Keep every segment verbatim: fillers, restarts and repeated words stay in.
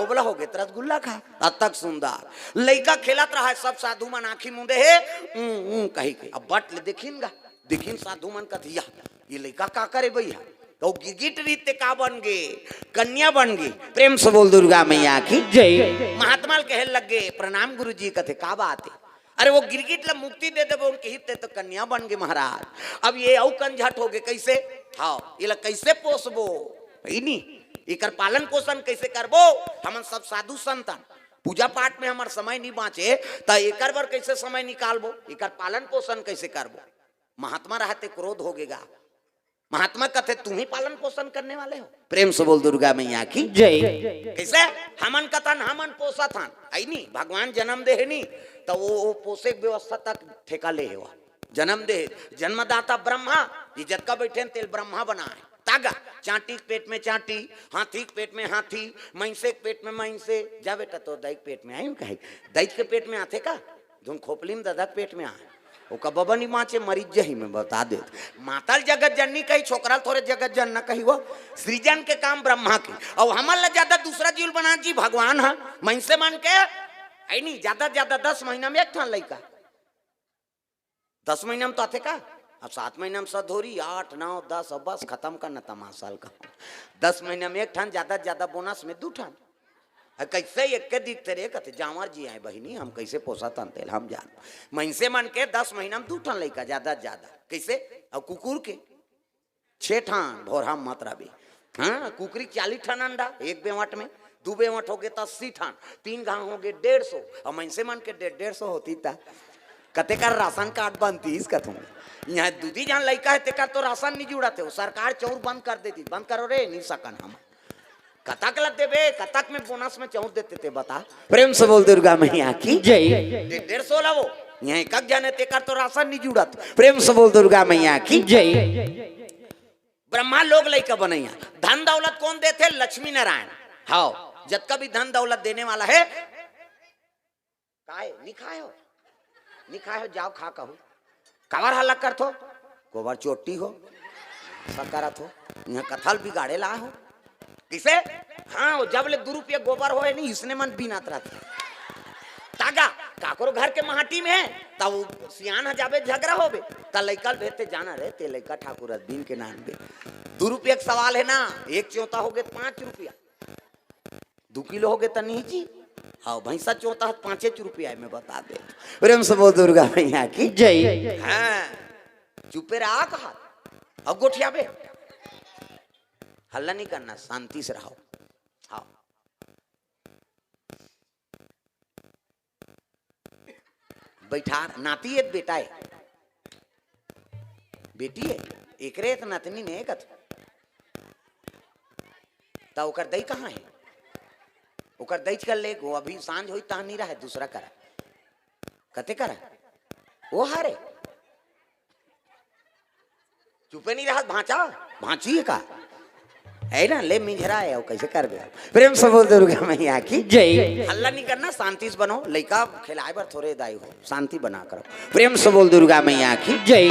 बोला हो गे त रसगुल्ला खा। अतक सुंदर लइका खेलत रहा है, सब साधु मन आँखी मूंदे हे, ऊं, ऊं, कही के। अब बट ले देखिन गा, देखिन साधु मन कथे, "या, ये लइका का करे भैया?" तो गिरगिट रीत ते का बन गे? कन्या बन गे। प्रेम से बोल दुर्गा मैया की जय। महात्मा ल कहे लग गे, "प्रणाम गुरु जी।" कथे, "का बात है?" "अरे वो गिरगिट ला मुक्ति दे देबो, उनके हित ते तो कन्या बन गे महाराज। अब ये अउ कंझट हो गे, कैसे? हाँ, ये ला कैसे पोसबो? है नी, एकर पालन पोषण कैसे करबो? हमन सब साधु संत हन, पूजा पाठ में हमर समय नहीं बाँचे, त एकर बर कैसे समय निकालबो? एकर पालन पोषण कैसे करबो?" महात्मा रहते क्रोध हो गेगा। महात्मा कथे, "तुम ही पालन पोषण करने वाले हो।" प्रेम से बोल दुर्गा मैया की जय। कैसे? हमन कथन, हमन पोसत हन, है नी, भगवान जन्म दे हे नी, त वो, वो पोसे के व्यवस्था तक ठेका ले हे वो। जन्म दे, जन्मदाता ब्रह्मा, ये जतका बैठे हैं, तेल ब्रह्मा बनाए। तागा, चांटी के पेट में चांटी, हाथी के पेट में हाथी, मइंसे के पेट में मइंसे। जा बेटा, तो दाई के पेट में आई कहे, दाई के पेट में आथे का? धुन खोपली में दादा के पेट में आए। ओका बबा नहीं बाँचे, मरीज जही में बता दे। मातल जगत जननी कही, छोकरा ल थोरे जगत जनना कही, वो सृजन के काम ब्रह्मा के। अउ हमन ला ज्यादा दूसरा जीव बना जी भगवान ह, मइंसे मन के, है नी, ज्यादा ज्यादा दस महीना में एक ठन लइका। दस महीना में तो आथे का? अब सात महीना में सधोरी, आठ, नौ, दस, अब बस खत्म करना तमाशा ल का। दस महीना में एक ठन, ज्यादा ज्यादा बोनस में दू ठन। अ, कैसे एक के दिखते रे, कथे, "जांवर जी आए बहिनी, हम कैसे पोसत हन तेल हम जान।" मइंसे मन के दस महीना में दू ठन लइका, ज्यादा ज्यादा। कैसे? अउ कुकुर के छे ठन, भोरहा मत रबे। हाँ, कुकरी चालीस ठन अंडा, एक बेवट में, दू बेवट हो गे त अस्सी ठन, तीन घांव हो गे डेढ़ सौ, अउ मइंसे मन के डेढ़, डेढ़ सौ होती त कते कर राशन कार्ड बनतीस कथों। यहाँ दू दी झन लइका हे, तेकर तो राशन नहीं जुड़त हे, वो सरकार चौर बंद कर देती, "बंद करो रे, नहीं सकन हम।" कतक ल देबे, कतक में बोनस में चौर देते ते बता। प्रेम से बोल दुर्गा मैया की जय। डे-, डेढ़ सौ लावो, यहाँ एक एक जन हे, तेकर तो राशन नहीं जुड़त। प्रेम से बोल दुर्गा मैया की जय। ब्रह्मा लोग लइका बनैया। धन दौलत कौन देथे? लक्ष्मी नारायण। हाव, जतका भी धन दौलत देने वाला हे, काय? नी खाए हो? नी खाए हो, जाओ खा कहू। काबर हल्ला करथो? गोबर चोट्टी हो, ऐसा करत हो। यहाँ कथा ल बिगाड़े ला हो। किसे? हाँ, वो जब ले दू रुपया गोबर होए नहीं, इसने मन बीनत रहथे। तागा, काकरो घर के माटी में है, तब वो सियान ह जाबे झगड़ा होबे, त लइका ल भेजते जाना रे, ते लइका ठाकुर अस बीन के नान बे। दू रुपया के सवाल है ना, एक चौथा हो गे त पाँच रुपया। दू किलो हो गे त नहीं जी। हाँ, भैंसा चौथा है त पाँचे रुपया में बता दे। प्रेम से बोल दुर्गा मैया की जय। हाँ, चुपे रहा कहा। अब गोठियाबे। हल्ला नहीं करना, शांति से रहो। हाँ। बैठा, नाती हे त बेटा हे, बेटी हे, एकरे त नतनी ने कथे। त ओकर दई कहाँ हे? ओकर दई कर ले, वो अभी सांझ होई, तहाँ नहीं रहे, दूसरा करा। कते करा? वो हरे। चुपे नहीं रहत भांचा, भांची हे का? है ना, ले मिंझरा है, वो कैसे करबे? प्रेम से बोल दुर्गा मैया की जय। हल्ला नहीं करना, शांति से बनो, लइका खिलाए बर थोरे दाई हो, शांति बना करो। प्रेम से बोल दुर्गा मैया की जय।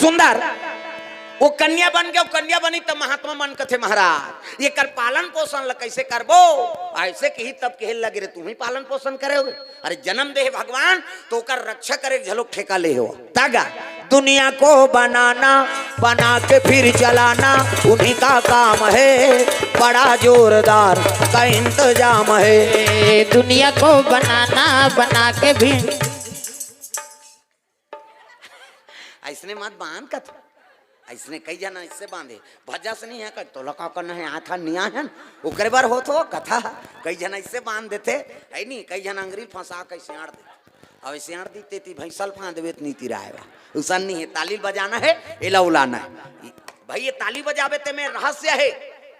सुंदर, वो कन्या बन गया, वो कन्या बनी त महात्मा मन कथे, "महाराज, एकर पालन पोषण ल कैसे करबो?" ऐसे कही तब कहे लगे, "रे, तुम ही पालन पोषण करे होगे।" अरे, जन्म दे हे भगवान, तो ओकर रक्षा करे के झलोक ठेका ले हो। तागा, दुनिया को बनाना, बना के फिर चलाना, उन्हीं का काम है, बड़ा जोरदार का इंतजाम है। दुनिया को बनाना, बना के भी। ऐसने मत बांध कथ। ऐसने कई झन ऐसे बांधे, भजस नहीं है, कई तोला का करना है, आथा निया है न, ओकरे बर होत हो कथा। कई झन ऐसे बांध देथे, है नी, कई झन अंगरी फंसा के सियाड़ देथे। अब सियाड़ दी तेती भैंसल फांद देवे त नीति राय बा। उसन नहीं है, ताली बजाना है, एला उलाना है। भाई, ये ताली बजावे ते में रहस्य है।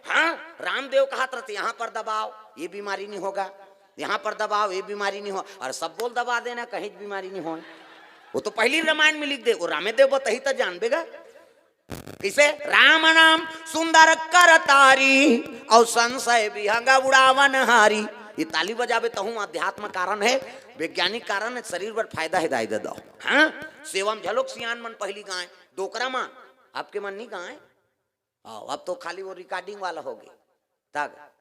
हाँ, रामदेव कहत रहते, "यहाँ पर दबाओ, ये बीमारी नहीं होगा, यहाँ पर दबाओ, ये बीमारी नहीं हो।" और सब बोल दबा देना, कहीं बीमारी नहीं हो। वो तो पहली रामायण में लिख दे, वो रामेदेव बताही त जानबे गा। किसे? राम नाम सुंदर कर तारी, और संशय विहंग उड़ावन हारी। ये ताली बजावे तहूँ अध्यात्म कारण है, वैज्ञानिक कारण है, शरीर बर फायदा है, दाई दे दो। हाँ, सेवा म झलोक सियान मन पहली गाय, डोकरा माँ, आपके मन नहीं गाय। हाँ, अब तो खाली वो recording वाला हो गए। तब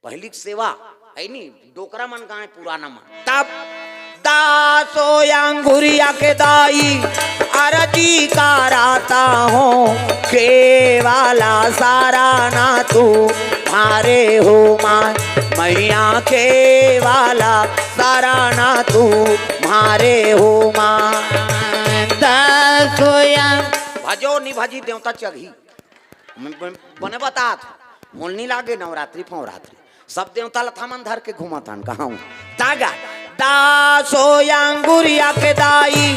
पहली के सेवा है नी, डोकरा मन गाय पुराना मन। तब दासो अंगुरिया के दाई, अरजी कराता हूँ, केवाला सारा ना तू मारे हो माय, मैया केवाला सारा ना तू मारे हो माय। दासो अंग- भजो नि भजी देवता चघी। मैं बन-, बने बतात, मोल नी लागे नवरात्रि फवरात्रि। सब देवता ल थमन धर के घूमत हन, कहाऊं? तागा, दासो अंगुरिया के दाई,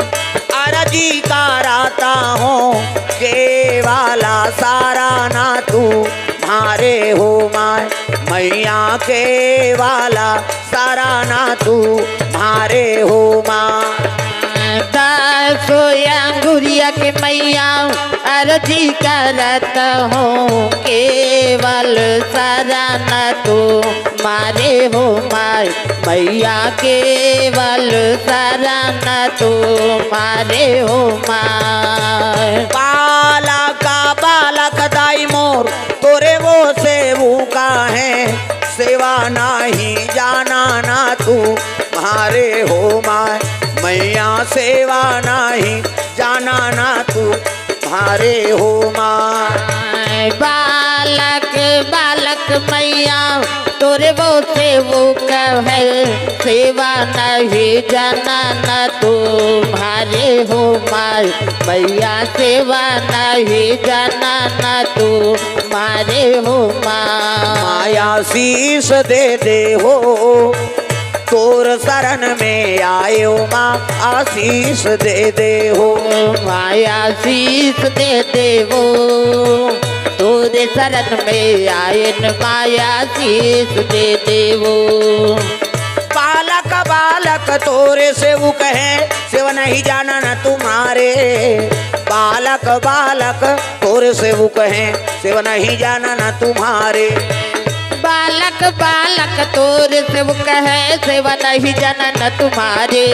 अरजी कराता हूँ, केवाला सारा ना तू मारे हो माय, मैया केवाला सारा ना तू मारे हो माय। दासो अंगुरिया के मैया, अरजी करत हूँ, केवल शरण तू मारे हो माय, मैया केवल शरण तू मारे हो माय। बालक बालक दाई मोर, तोरे वो सेवका है, सेवा नाही जाना ना तू मारे हो माय, मैया सेवा नाही जाना ना तू मारे हो माय। बालक बालक मैया, तोरे वो सेवक है, सेवा नहीं जाना ना तू मारे हो माय, मैया सेवा नहीं जाना ना तू मारे हो माय। माया शीश दे दे हो, तोर शरण में आए हो माँ, आशीष दे दे हो। माया आशीष दे दे हो, तोरे शरण में आयन, माया आशीष दे दे हो। बालक बालक तोरे सेवक है, सेवा नहीं जाना न तुम्हारे। बालक बालक तोरे सेवक है, सेवा नहीं जाना न तुम्हारे। बालक बालक तोरे सेवक है, सेवा नहीं जाना न तुम्हारे।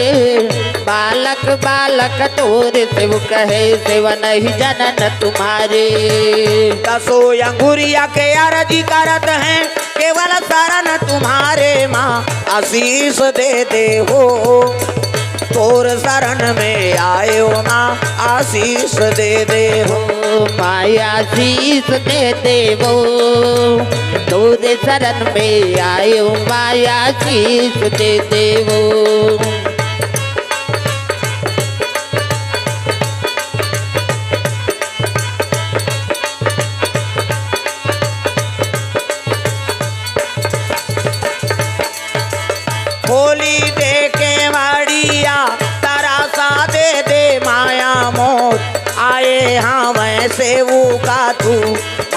बालक बालक तोरे सेवक है, सेवा नहीं जाना न तुम्हारे। दसो अंगुरिया के आरजी करत हैं, केवल शरण तुम्हारे माँ, आशीष दे दे हो। तोर शरण में आयो माँ, आशीष दे दे हो। माँ आशीष दे दे हो। तोरे शरण में आयो माँ, आशीष दे दे हो। खोली दे केवाड़िया, तरासा दे दे माया मोर। आए हावै सेवका तू,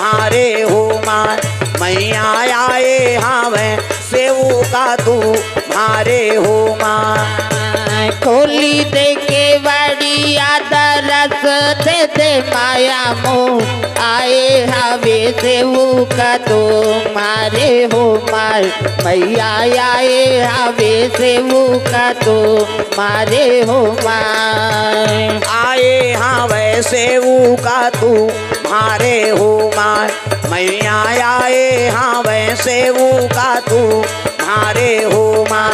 मारे हो माँ। मैया आए हावै सेवका तू, मारे हो माँ। खोली दे केवाड़िया, दरस दे दे माया मोर। आए हावे सेवका तू, मारे हो माँ। मैया आए हावे सेवका तू, मारे हो माँ। आए हावै सेवका तू, मारे हो माँ। मैया आए हावै सेवका तू, मारे हो माँ।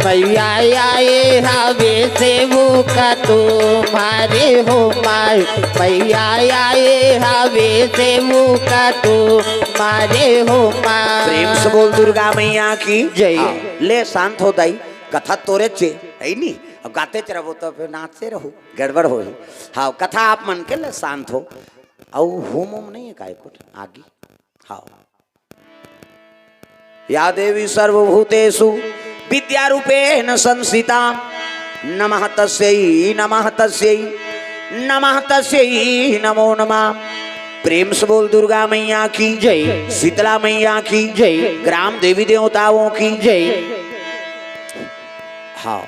मैया आए हावे सेवका तू, मारे हो माँ। मैया आए हावे सेवका तू, मारे हो माँ। प्रेम से बोल दुर्गा मैया की जय। हाँ, ले शांत हो दाई, कथा तोरे चे है नी। अब गाते च रहो तो फिर नाचते रहो, गड़बड़ हो। हाँ, कथा आप मन के ले शांत हो। अउ होम ओम नहीं है काय कुछ आगी? हाँ। या देवी सर्वभूतेषु विद्यारूपेण संस्थिता, नमः तस्यै, नमः तस्यै, नमः तस्यै नमो नमः। प्रेम से बोल दुर्गा मैया की जय। शीतला मैया की जय। ग्राम देवी देवताओं की जय। हाँ,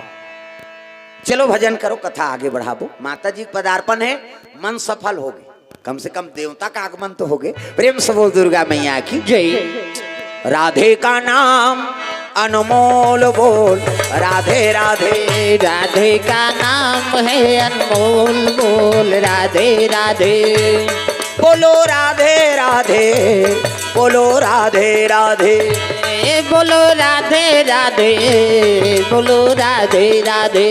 चलो भजन करो, कथा आगे बढ़ाबो। माता जी के पदार्पण है, मन सफल होगे। कम से कम देवता का आगमन तो होगे। प्रेम से बोल दुर्गा मैया की जय। राधे का नाम अनमोल बोल, राधे राधे। राधे का नाम है अनमोल बोल, राधे राधे। बोलो राधे राधे, बोलो राधे राधे। ए बोलो राधे राधे, बोलो राधे राधे।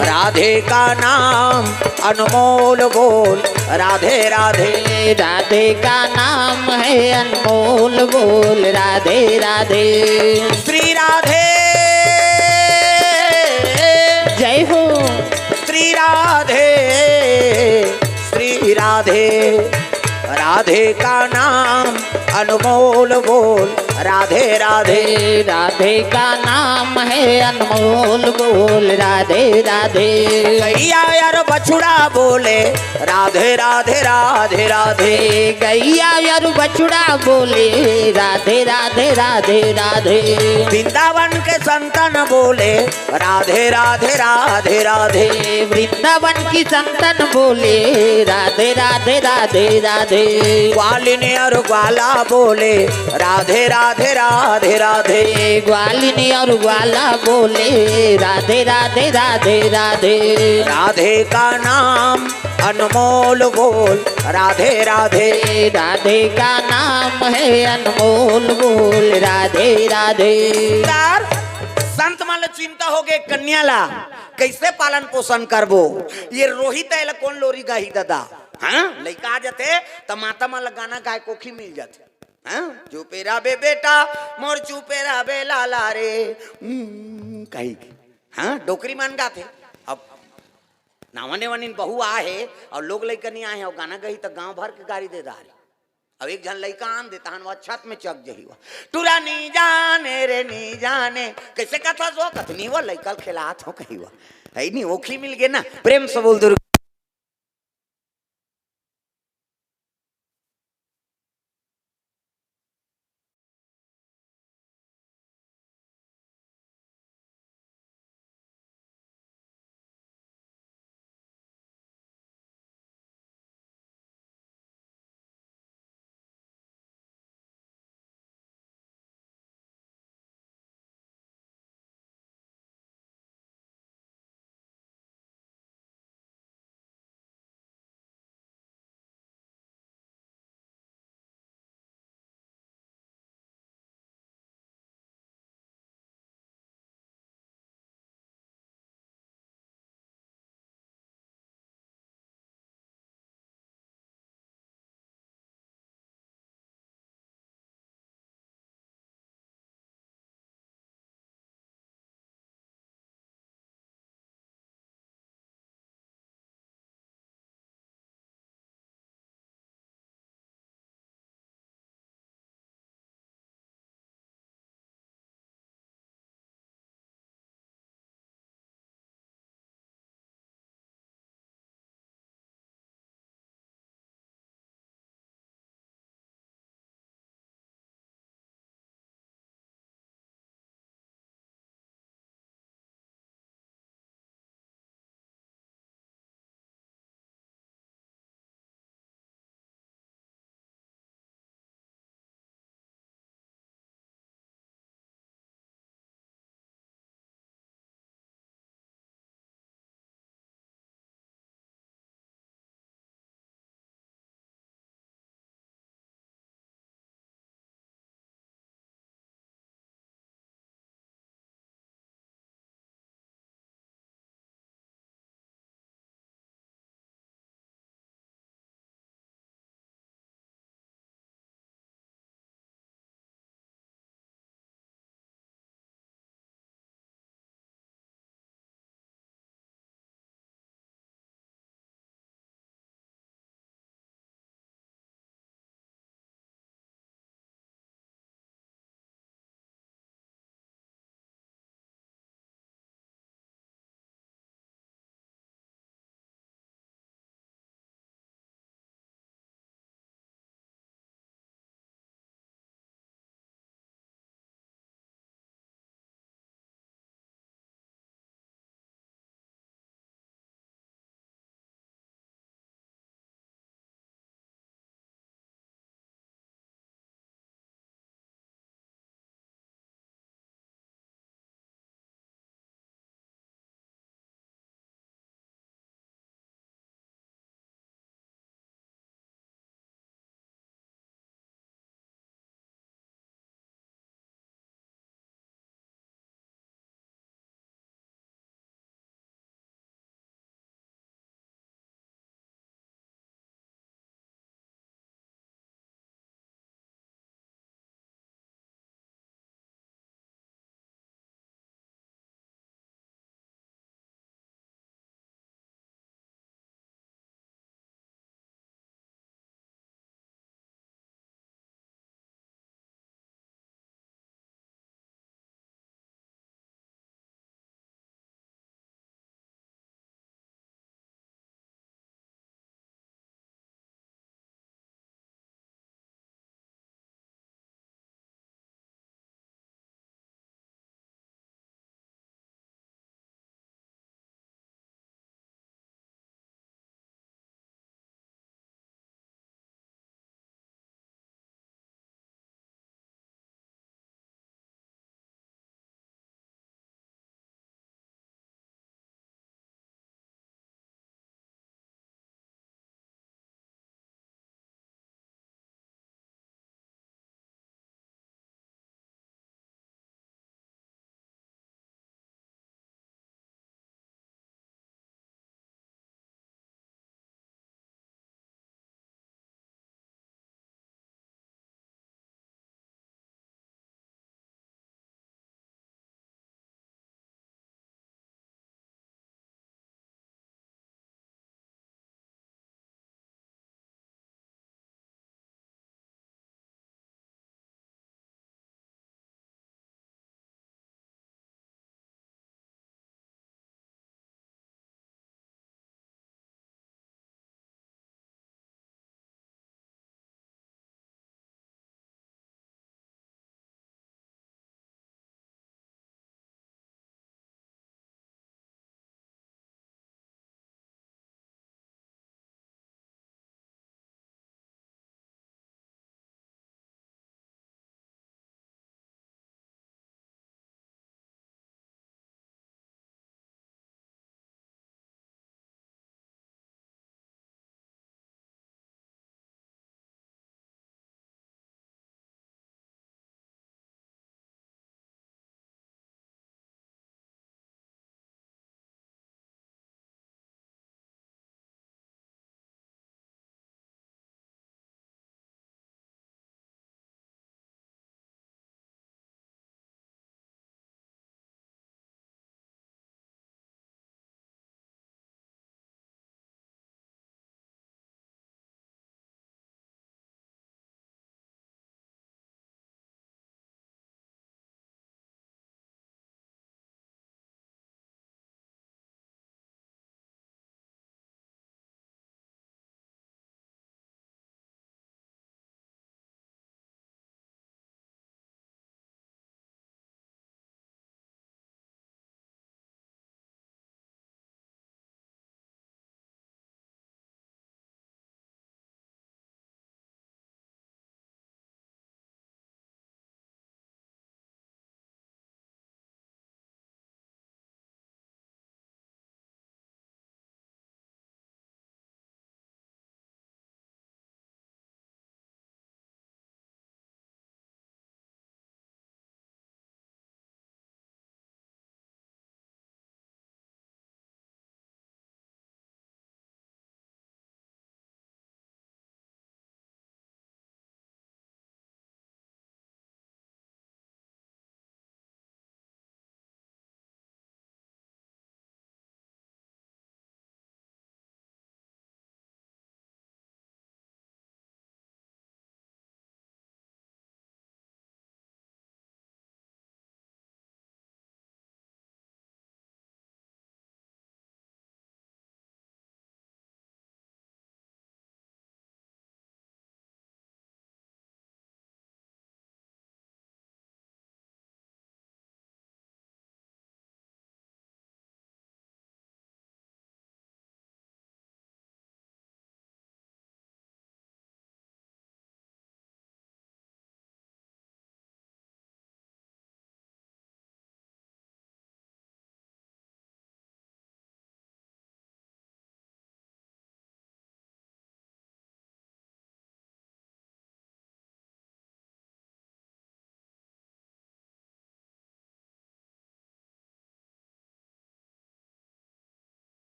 राधे का नाम अनमोल बोल, राधे राधे। राधे का नाम है अनमोल बोल, राधे राधे। श्री राधे। जय हो। श्री राधे, श्री राधे। राधे का नाम अनमोल बोल, राधे राधे। राधे का नाम है अनमोल बोल, राधे राधे। गैया यार बछड़ा बोले, राधे राधे राधे राधे। गैया यार बछड़ा बोले, राधे राधे राधे राधे। वृंदावन के संतन बोले, राधे राधे राधे राधे। वृंदावन की संतन बोले, राधे राधे राधे राधे। ग्वालिनी और ग्वाला बोले, राधे राधे राधे राधे। ग्वालिनी और ग्वाला बोले, राधे राधे राधे राधे। राधे का नाम अनमोल बोल, राधे राधे। राधे का नाम है अनमोल बोल, राधे राधे। यार, संत मन ल चिंता होगे, कन्या ला कैसे पालन पोषण करबो? ये रोहित एला कोन लोरी गाही ददा? हाँ, लइका आ जाथे त माता मन ल गाना गाय कोखी मिल जाथे। हाँ, चुपे रह बे बेटा, मोर चुपे रह बे लाला रे। हम्म, कही के। हाँ, डोकरी मन गाथे। अब नावा नेवा नीन बहू आए हे और लोग लइका नहीं आए हे और गाना गही त गांव भर के गारी दे डारे। अब एक झन लइका आन दे, तहन वो छत में चक जही हुआ। टूरा नी जाने रे, नी जाने। कैसे कथा सो? कथनी वो लइका खेलात हो कही हुआ। है नहीं, ओखी मिल गए ना। प्रेम से बोल दुर्गा।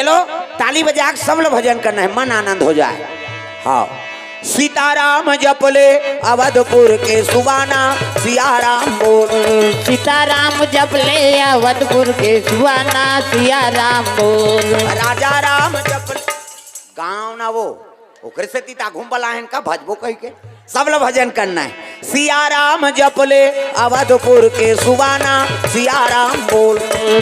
चलो, ताली बजा के सब लोग भजन करना है, मन आनंद हो जाए। हाँ। सीताराम जप ले अवधपुर के सुबाना, सियाराम बोल। सीताराम जप ले अवधपुर के सुबाना, सियाराम बोल। राजा राम जप ले, गाँव ना वो, ओकरे से तीता घूम बलाहन का भजबो कह के। सब लोग भजन करना है। सियाराम जप ले अवधपुर के सुबाना, सियाराम बोल।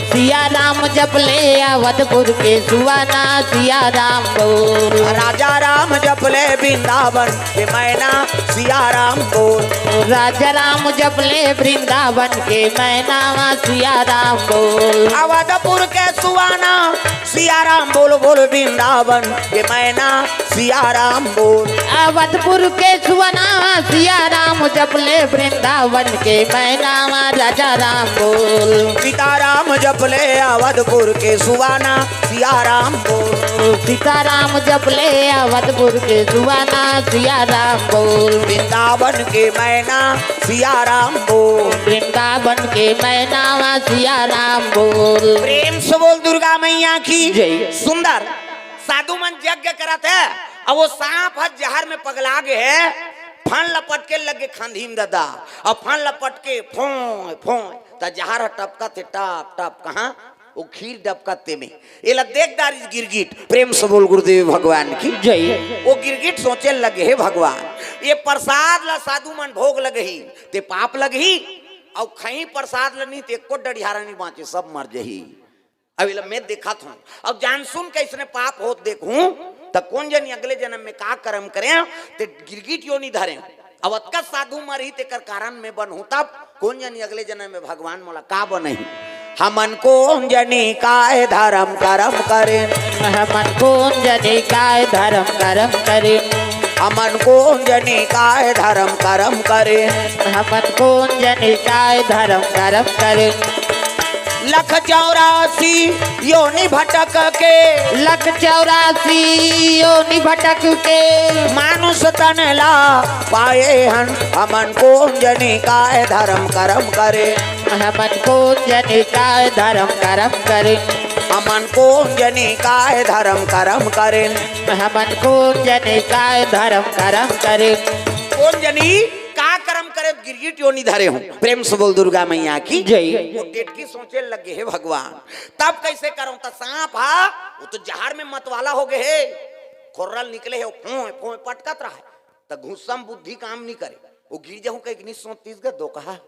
सियाराम जप ले अवधपुर के सुबाना, सियाराम बोल। राजा राम जप ले वृंदावन के मैना, सियाराम बोल। राजा राम जप ले वृंदावन के मैना, सियाराम बोल। अवधपुर के सुबाना, सियाराम बोल बोल। वृंदावन के मैना, सियाराम बोल। अवधपुर के सुबाना, सियाराम जप ले वृंदावन के मैना, राजा राम बोल। सीताराम जप ले अवधपुर के सुबाना, सियाराम बोल। सीताराम जप ले अवधपुर के सुबाना, सियाराम बोल। वृंदावन के मैना, सियाराम बोल। वृंदावन के मैना, सियाराम बोल। प्रेम से बोल दुर्गा मैया की जय। सुंदर। साधु मन यज्ञ करत हे, अब वो सांप ह जहर में पगला गे हे, फन लपट के लगे खंधी में ददा, अब फन लपट के फोय फोय, त जहर ह टपकत हे टप टप। कहाँ? वो खीर डबकत तेमे। एला देख डारिस गिरगिट। प्रेम से बोल गुरुदेव भगवान की जय। वो गिरगिट सोचे लगे, हे भगवान, ये प्रसाद ला साधु मन भोग लगही, ते पाप लगही, अउ खही प्रसाद ल नहीं, ते एको डढ़ियारा नहीं बाँचे, सब मर जही। अब एला मैं देखत हूँ, अब जान सुन के इसने पाप होत देखूं, त कोन जनी अगले जन्म में का कर्म करे, ते गिरगिट योनि धरे। अब अतका साधु मरही, तेकर कारण में बनहूं, तब कोन जनी अगले जन्म में भगवान मोला का बनही। हमन कोन जनी काय धर्म कर्म करेन। हमन कोन जनी काय धर्म कर्म करेन। हमन कोन जनी काय धर्म कर्म करेन। हमन कोन जनी काय धर्म कर्म करेन। लख चौरासी योनि भटक के। लख चौरासी योनि भटक के। मानुष तन ला पाए हन। हमन कोन जनी काय धर्म कर्म करे। हमन कोन जनी काय धर्म कर्म करे। हमन कोन जनी काय धर्म कर्म करे। हमन कोन जनी काय धर्म कर्म करे। कोन जनी का कर्म करे, गिरगिट योनि धरे हूँ। प्रेम से बोल दुर्गा मैया की जय। वो टेटकी सोचे लगे, हे भगवान, तब कैसे करूं? त सांप हा, वो तो जहर में मतवाला हो गए हे, खोर्रल निकले हे, फोय फोय पटकत रहा है, त घुस्सम बुद्धि काम नहीं करे, वो गिर जाऊं कहीं नहीं सोचतीस ग दो कहा,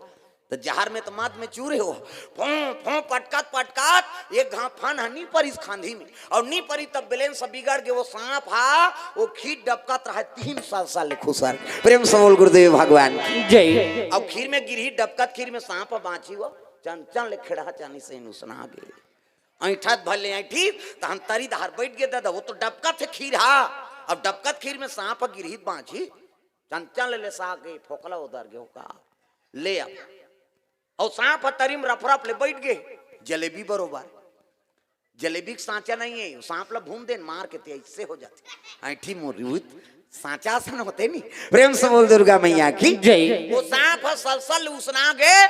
त जहर में तो मद में चूरे हो, फों फों पटकत पटकत एक घाफन ह नी परिस खांधी में, और नी परी तब बेलेन से बिगड़ गए वो सांप हा, वो खीर डबकत रहा तीन साल साल ले खुसर। प्रेम से बोल गुरुदेव भगवान की जय। अब खीर में गिरही डबकत खीर में सांप बाँची वो चंचल ले खेड़ा चानी से नुसना गए। ऐठत भले ऐठी तहन तरी धार बैठ गए दादा, वो तो डबकत है खीर हा, अब डबकत खीर में सांप गिरही बाँची चंचल ले सा गए फोकला उधर गए का ले अब और सांप ह तरी में रफ रफ ले बैठ गए। जलेबी बरोबर, जलेबी के सांचा नहीं है, सांप ला भून देन मार के ते ऐसे हो जाते। ऐठी मोरी हुई सांचा आसन होते नहीं। प्रेम से बोल दुर्गा मैया की जय। वो सांप ह सलसल उसना गए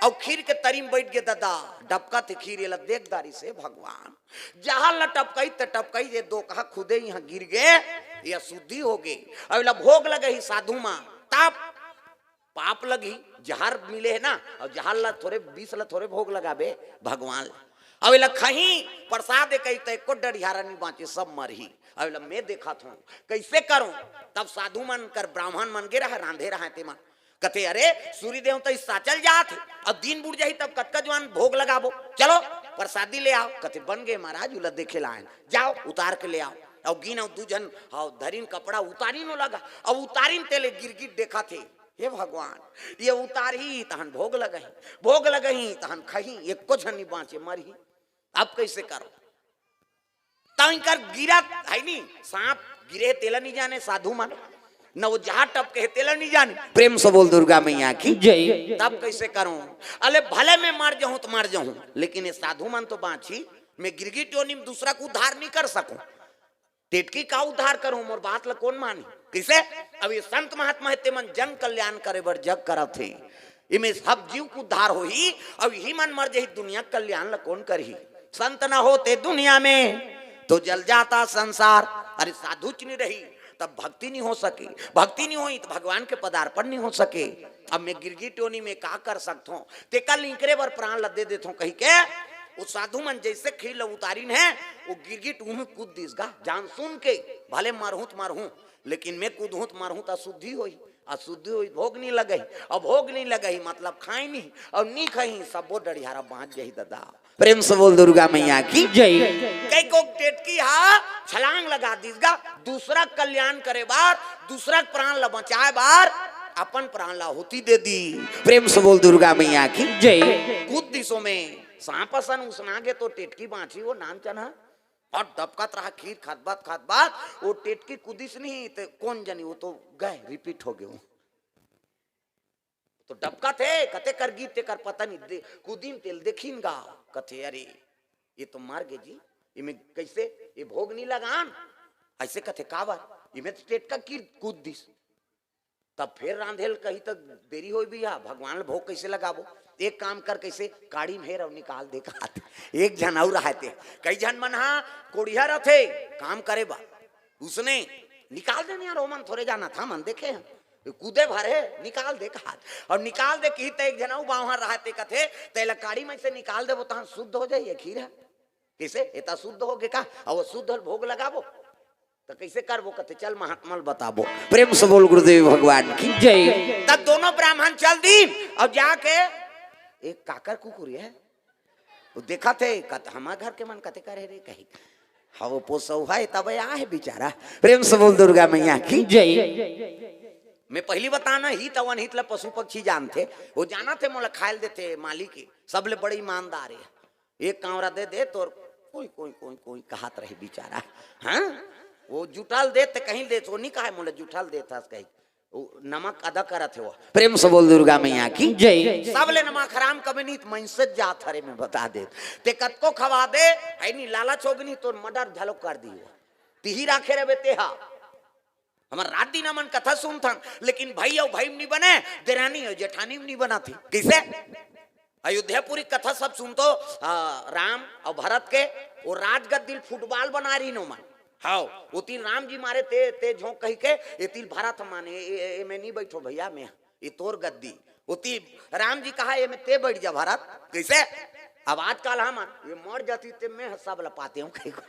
और खीर के तरी में बैठ गए दादा। डबका थे खीर, ये ला देख दारी से भगवान जहां ला टपकाई त टपकाई, ये दो कहा खुदे यहाँ गिर गए, ये शुद्धि हो गए। अब ला भोग लगे ही साधु माँ तब पाप लगही, जहर मिले है ना, और जहर ला थोरे, विष ला थोरे भोग लगाबे भगवान ला। अब एला खही प्रसाद कही त एको डढ़ियारा नहीं बाँचे, सब मरही। अब एला मैं देखत हूँ, कैसे करूँ? तब साधु मन कर ब्राह्मण मन गे रहा, रांधे रहा ते मन कथे, अरे सूर्य देवता इस साचल जात है, अब दिन बुड़ जाही तब कतका जवान भोग लगाबो, चलो प्रसादी ले आओ। कथे बन गए महाराज, उला देखे लायन, जाओ उतार के ले आओ। और गिन और दू झन हाँ धरिन कपड़ा उतारिन ओ लगा, अब उतारिन तेले गिरगिट देखा थे, हे भगवान, ये उतारही तहन भोग लगही, भोग लगही तहन खही, एको झन नहीं बाँचे मरही। अब कैसे करो? तंकर गिरत है नी, सांप गिरे तेला नहीं जाने साधु मन, न वो जहाँ टपके है तेला नहीं जाने। प्रेम से बोल दुर्गा मैया की जय। तब कैसे करूं? अले भले मैं मर जाऊं तो मर जाऊं, लेकिन ये साधु मन तो बाँची, मैं गिरगिट योनि में दूसरा को उद्धार नहीं कर सकूं। टेटकी का उद्धार करूं, मोर बात ला कौन मानी? किसे? अब ये संत महात्मा है, ते मन जन कल्याण करे बर जग करत हे। इमे सब जीव के उद्धार होही, अब यही मन मर जही, दुनिया के कल्याण ला कौन करही? संत न होते दुनिया में, तो जल जाता संसार। अरे साधुच नहीं रही, तब भक्ति नहीं हो सके, भक्ति नहीं होई तो भगवान के पदार्पण नहीं हो सके। अब मैं गिरगिट योनि में का कर सकत हूँ, तेकर लिंकरे बर प्राण ला दे देत हूँ कही के वो साधु मन जैसे खीर ला उतारिन है, वो गिरगिट उहूँ कूद दिस गा, जान सुन के, भले मरहूँ त मरहूँ, लेकिन मैं कूदहूँ त मरहूँ त अशुद्धि होई, अशुद्धि होई भोग नहीं लगही, और भोग नहीं लगही मतलब खाई नहीं, और नहीं खाई सबो डढ़ियारा बाँच जाही दादा। प्रेम से बोल दुर्गा मैया की। जय। कई को टेटकी हा छलांग लगा दिस गा, दूसरा कल्याण करे बार, दूसरा प्राण ला बचाए बार अपन प्राण ला आहुति दे दी। प्रेम से बोल दुर्गा मैया की। जय। कूद दिस ओमे, सांप असन उसना गे तो टेटकी बाँची वो नानचन हा। और डबकत रहा खीर खतबत खतबत, वो टेटकी कूदिस नहीं तो कौन जनी वो तो गए, रिपीट हो गए। तो डबकत हे, कते कर गिस तेकर पता नहीं, दे, कूदिन तेला देखिन गा, कथे, "अरे, ये तो मर गे जी, इमे कैसे, ये भोग नहीं लगान?" ऐसे कथे, "काबर? इमे तो टेटका गिर कूद दिस।" तब फिर रांधे ल कही, "त देरी होई भैया, भगवान ल भोग कैसे लगाबो? एक काम कर, कैसे काड़ी में हेर अउ निकाल दे," कहाथे। एक झन अउ रहथे, कई झन मन हा कोढ़िया रथे काम करे बर, उसने निकाल देने यार, ओमन थोरे जानथे, हमन देखे हन, कूदे भर हे, निकाल दे कहाथे। और निकाल दे कही त एक झन अउ बाँव रहथे, कथे, "तेला काड़ी में से निकाल देबो, तहन शुद्ध हो जाई ये खीर ह।" कैसे? एता शुद्ध हो गे का? और वो शुद्ध ल भोग लगाबो? त कैसे करबो? कथे, "चल महात्मा ल बताबो।" प्रेम से बोल गुरुदेव भगवान की। जय। तब दोनों ब्राह्मण चल दी और जाके एक काकर कुकुर हे, वो देखथे, कथे, "हमार घर के मन कथे करे रे," कही। हाँ, वो पोसौहा हे, तब आए हे बेचारा। प्रेम से बोल दुर्गा मैया की। जय। मैं पहली बताना, हित अउ अनहित ला पशु पक्षी जानथे, वो जानथे मोला खाए ल देथे मालिक, सबले बड़े ईमानदार हे। एक कांवरा दे दे तोर कोई, कोई, कोई, कोई कहात रहे बेचारा। हाँ, वो जुठा ल दे त कहीं दे, वो नहीं कहे मोला जुठा ल देथस कही। वो नमक अदा करत हे वो। प्रेम से बोल दुर्गा मैया की। जय। सबले नमक हराम कबे नहीं, त मइनसे जात हरे, मैं बता दे। ते कतको खवा दे, है नहीं लालच होगे नहीं, तोर मर्डर घलो कर दी वो। तिही राखे रहे तेहा। हमर रात दिन हमन कथा सुनथन, लेकिन भाई अउ भाई म नहीं बने, देरानी अउ जेठानी म नहीं बनाथे। कैसे? अयोध्यापुरी कथा सब सुनतो, आ, राम अउ भरत के, वो राजगद्दी ल फुटबॉल बना रही नो मन। हाँ, ओती ल राम जी मारे ते, ते झोंक कही के, एती ल भरत माने, ए, ए, ए, मैं नहीं बैठो भैया, मैं, ये तोर गद्दी। ओती राम जी कहा, "ये में ते बैठ जा भरत।" कैसे? अब आजकल हमन, "ये मर जाती ते मैं सब ल पाते हूँ," कही को।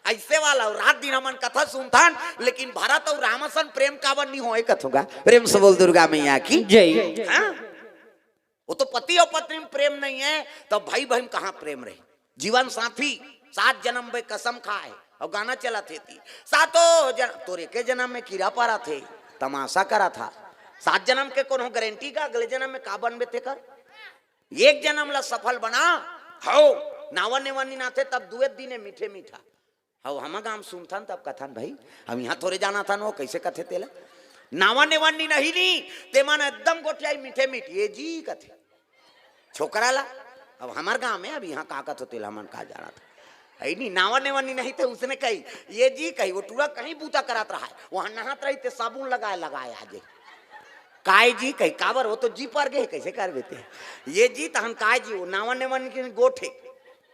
ऐसे वाला, अउ रात दिन हमन कथा सुनथन, लेकिन भरत अउ राम असन प्रेम काबर नहीं होए कथों गा। प्रेम से बोल दुर्गा मैया की। जय। हाँ? वो तो पति अउ पत्नी में प्रेम नहीं हे, तो भाई भाई में कहाँ प्रेम रहे? जीवन साथी, सात जन्म बे कसम खाए, अउ गाना चलत हे ती, "सातों जन-, तोर एके जन्म में कीरा परत हे, तमाशा करत हा।" सात जन्म के कोनो गारंटी का, अगले जन्म में का बनबे तेकर? एक जन्म ला सफल बना। हव, नावा नेवा नी नाथे तब दुए दिने मीठे मीठा। हव, हम गाम सुनथन तब कथन, "भाई, हम यहाँ थोरे जानथन वो कैसे कथे तेला?" नावा नेवा नी नहीं नी, ते मन एकदम गोठियाई मीठे मीठ, "ये जी" कथे। छोकरा ला, अब हमर गाँव में अब यहाँ का कथो तेला हमन का जानत। है नी, नावा नेवा नी नहीं ते उसने कही, "ये जी" कही, वो टूरा कहीं बूता करत रहा है, वहाँ नहात रही ते साबुन लगाए लगाए आ जाए। "काय जी" कही, "काबर?" "वो तो जी पर गए, कैसे कर देते हैं?" "ये जी" तहन "काय जी", वो नावा नेवा नी गोठे,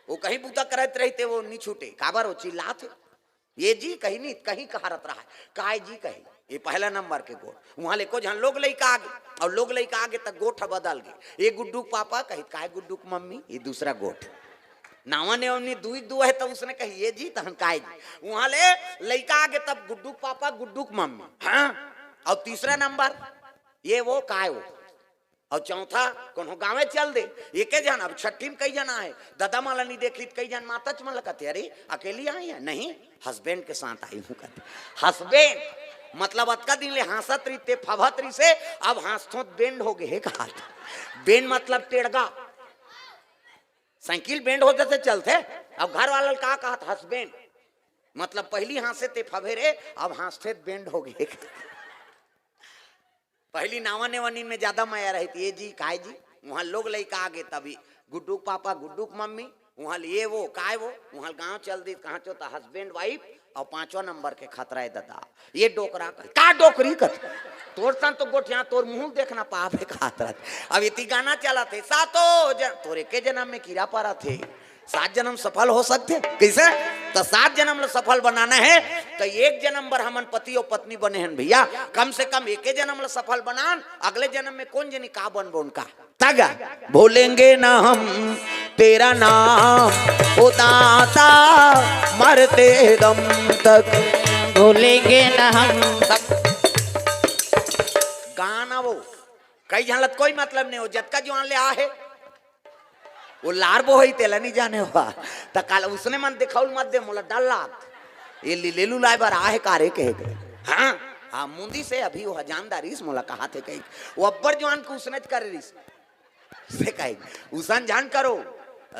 वो कहीं बूता करत रही ते वो नी छूटे, काबर वो चिल्लात हे। "ये जी" कही नी, कहीं कहारत रहा है, "काय जी" कही। ये पहला नंबर के गोठ। वहाँ ले को झन लोग लइका आगे, और लोग लइका आगे तक गोठ बदल गए। ये गुड्डू के पापा कही, "काय गुड्डू के मम्मी?" ये दूसरा गोठ। नावा नेवा नी दुई दुआ है, तब उसने कही, "ये जी" तहन "काय जी।" वहाँ ले लइका आगे तब गुड्डू के पापा, गुड्डू के मम्मी। हाँ, और तीसरा नंबर ये वो, काय वो। और चौथा कोनो गाँवे चल दे, एके झन, अब छठी में कई झन आए, ददा मन ला नहीं देखी त कई झन माता च मन ला कथे, "अरे अकेली आई है?" "नहीं, हस्बैंड के साथ आई हूँ," कथे। हस्बैंड मतलब अतका दिन ले हाँसत रही ते फभत रही से, अब हाँसथों त बेंड हो गए हे कहात। बेंड मतलब टेड़गा। साइकिल बेंड हो जाथे चलथे, अब घर वाला ल का कहात? हस्बैंड। मतलब पहली हाँसे ते फभे रे, अब हाँसथे त बेंड हो गए। पहली नावा नेवा नीन में ज्यादा मया रही थी, "ये जी, काय जी?" वहाँ लोग लइका आगे तभी गुड्डू के पापा, गुड्डू के मम्मी, वहाँ ले ये वो, काय वो, वहाँ गाँव चल दी, कहाँ चो त हस्बैंड वाइफ और पाँचवा नंबर के खतरा है दादा। ये डोकरा कही, "का डोकरी?" कही, "तोर सन तो गोठिया, तोर मुँह देखना पाप है" कहात रहत। अब इतनी गाना चलत हे, "सातों जन-, तोर एके जन्म में कीरा परत हे, सात जन्म सफल हो सकथे?" कैसे? त सात जन्म ल सफल बनाना हे, त एक जन्म बर हमन पति अउ पत्नी बने हन भइया, कम से कम एके जन्म ल सफल बनान, अगले जन्म में कोन जनी का बनबो उनका। तगा भूलेंगे ना हम तेरा नाम, ओ दाता, मरते दम तक। भूलेंगे ना हम। सब गाना वो, कई झन ल त कोई मतलब नहीं हो, जतका जुआन ले आ हे, वो लार बो होई, तेला नहीं जाने हुआ। त काल उसने मन दिखाउल मत दे, मोला डर लाग। ये लीलेलू लाए बर आ हे कारे कहे के। हाँ, हाँ, मुंदी से अभी वो हजामदार इस मोला कहा थे कही। वो अब्बर जुआन के उसने च करे रिस। से कही, उसन जान करो।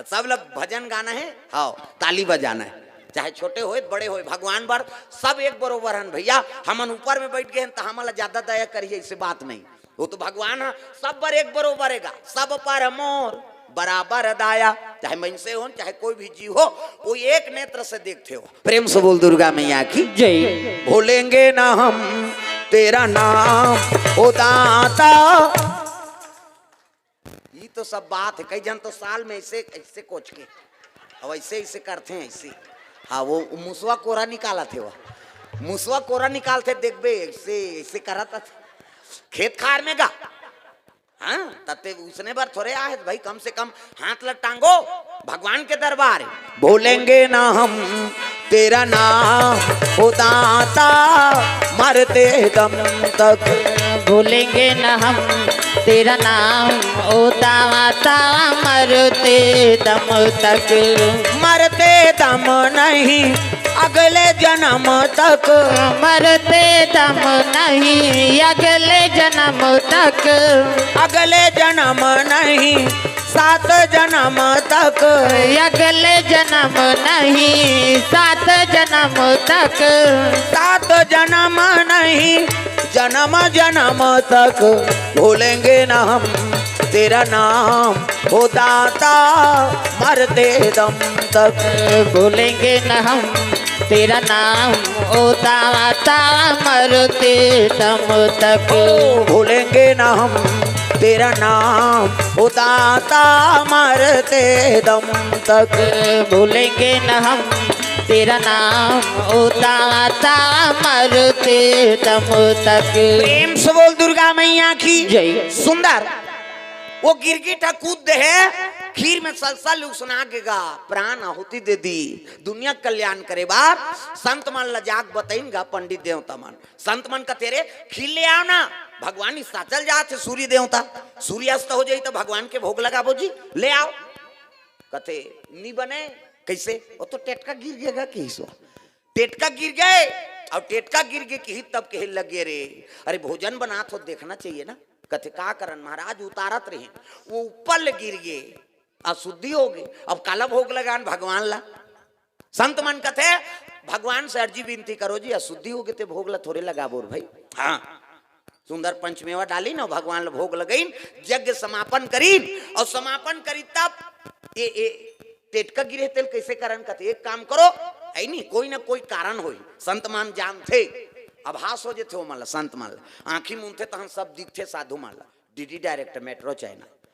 सब लोग भजन गाना हे, हाँ, ताली बजाना हे। चाहे छोटे होए, बड़े होए, भगवान बर सब एक बरोबर हन भइया। हमन ऊपर में बैठ गए हन, त हमन ला ज्यादा दया करिए, ऐसे बात नहीं। वो तो भगवान ह, सब बर एक बरोबर हे गा, सब पर मोर बराबर दाया। चाहे मनसे होन, चाहे कोई भी जीव हो, वो एक नेत्र से देखथे हो। प्रेम से बोल दुर्गा मैया की। जय। भूलेंगे ना हम तेरा नाम, ओ दाता। ये तो सब बात हे, कई झन तो साल में ऐसे, ऐसे कोच के, अब ऐसे, ऐसे करथे, ऐसे। हाँ, वो मुसवा कोरा निकालत हे, वो मुसवा कोरा निकालथे, देखबे, ऐसे, ऐसे करत हे। खेत खार में गा, हाँ, तते उसने बर थोरे आहे भाई, कम से कम हाथ ल टांगो, भगवान के दरबार हे। भूलेंगे ना हम तेरा नाम, ओ दाता, मरते दम तक। भूलेंगे ना हम तेरा नाम, ओ दाता, मरते दम तक। मरते दम नहीं, अगले जन्म तक। मरते दम नहीं, अगले जन्म तक। अगले जन्म नहीं, सात जन्म तक। अगले जन्म नहीं, सात जन्म तक। सात जन्म नहीं, जन्म जन्म तक। भूलेंगे ना हम तेरा नाम, ओ दाता, मरते दम तक। भूलेंगे न हम तेरा नाम, ओ दाता, मरते दम तक। ओ, भूलेंगे ना हम तेरा नाम, ओ दाता, मरते दम तक। भूलेंगे न हम तेरा नाम, ओ दाता, मरते दम तक। प्रेम से बोल दुर्गा मैया की। जय। सुंदर। वो गिरगिट ह कूद दे हे, खीर में सलसल उसना के गा, प्राण आहुति दे दी। दुनिया कल्याण करे बर संत मन ल जाके बतइन गा पंडित देवता मन। संत मन कथे रे, खीर ले आव ना, भगवान इस साचल जात हे सूर्य देवता, सूर्यास्त हो जाई त भगवान के भोग लगाबो जी, ले आव। कथे, "नी बने।" "कइसे?" "वो तो टेटका गिर गे गा," कहिस वो। टेटका गिर गे, अउ टेटका गिर गे किही तब कहे लगे, "रे, अरे भोजन बनात हो, देखना चाहिए ना।" कथे, "का करन महाराज, उतारत रहिन, वो ऊपर ले गिर गे, अशुद्धि हो गे, अब काला भोग लगान भगवान ला?" संत मन कथे, "भगवान से अर्जी विनती करो जी, अशुद्धि हो गे ते भोग ला थोरे लगाबो रे भाई।" हाँ, सुंदर पंचमेवा डालिन अउ भगवान ल भोग लगइन, यज्ञ समापन करिन अउ समापन करिन तब ये, ये टेटका गिरे तेल कइसे करन? कथे, "एक काम करो, है नी, कोई ना कोई कारण होही।" संत मन जानथे, आभास हो जथे ओमन ल, संत मन ल। आँखी मूंदथे तहन सब दिखथे साधु मन ल। DD direct metro channel.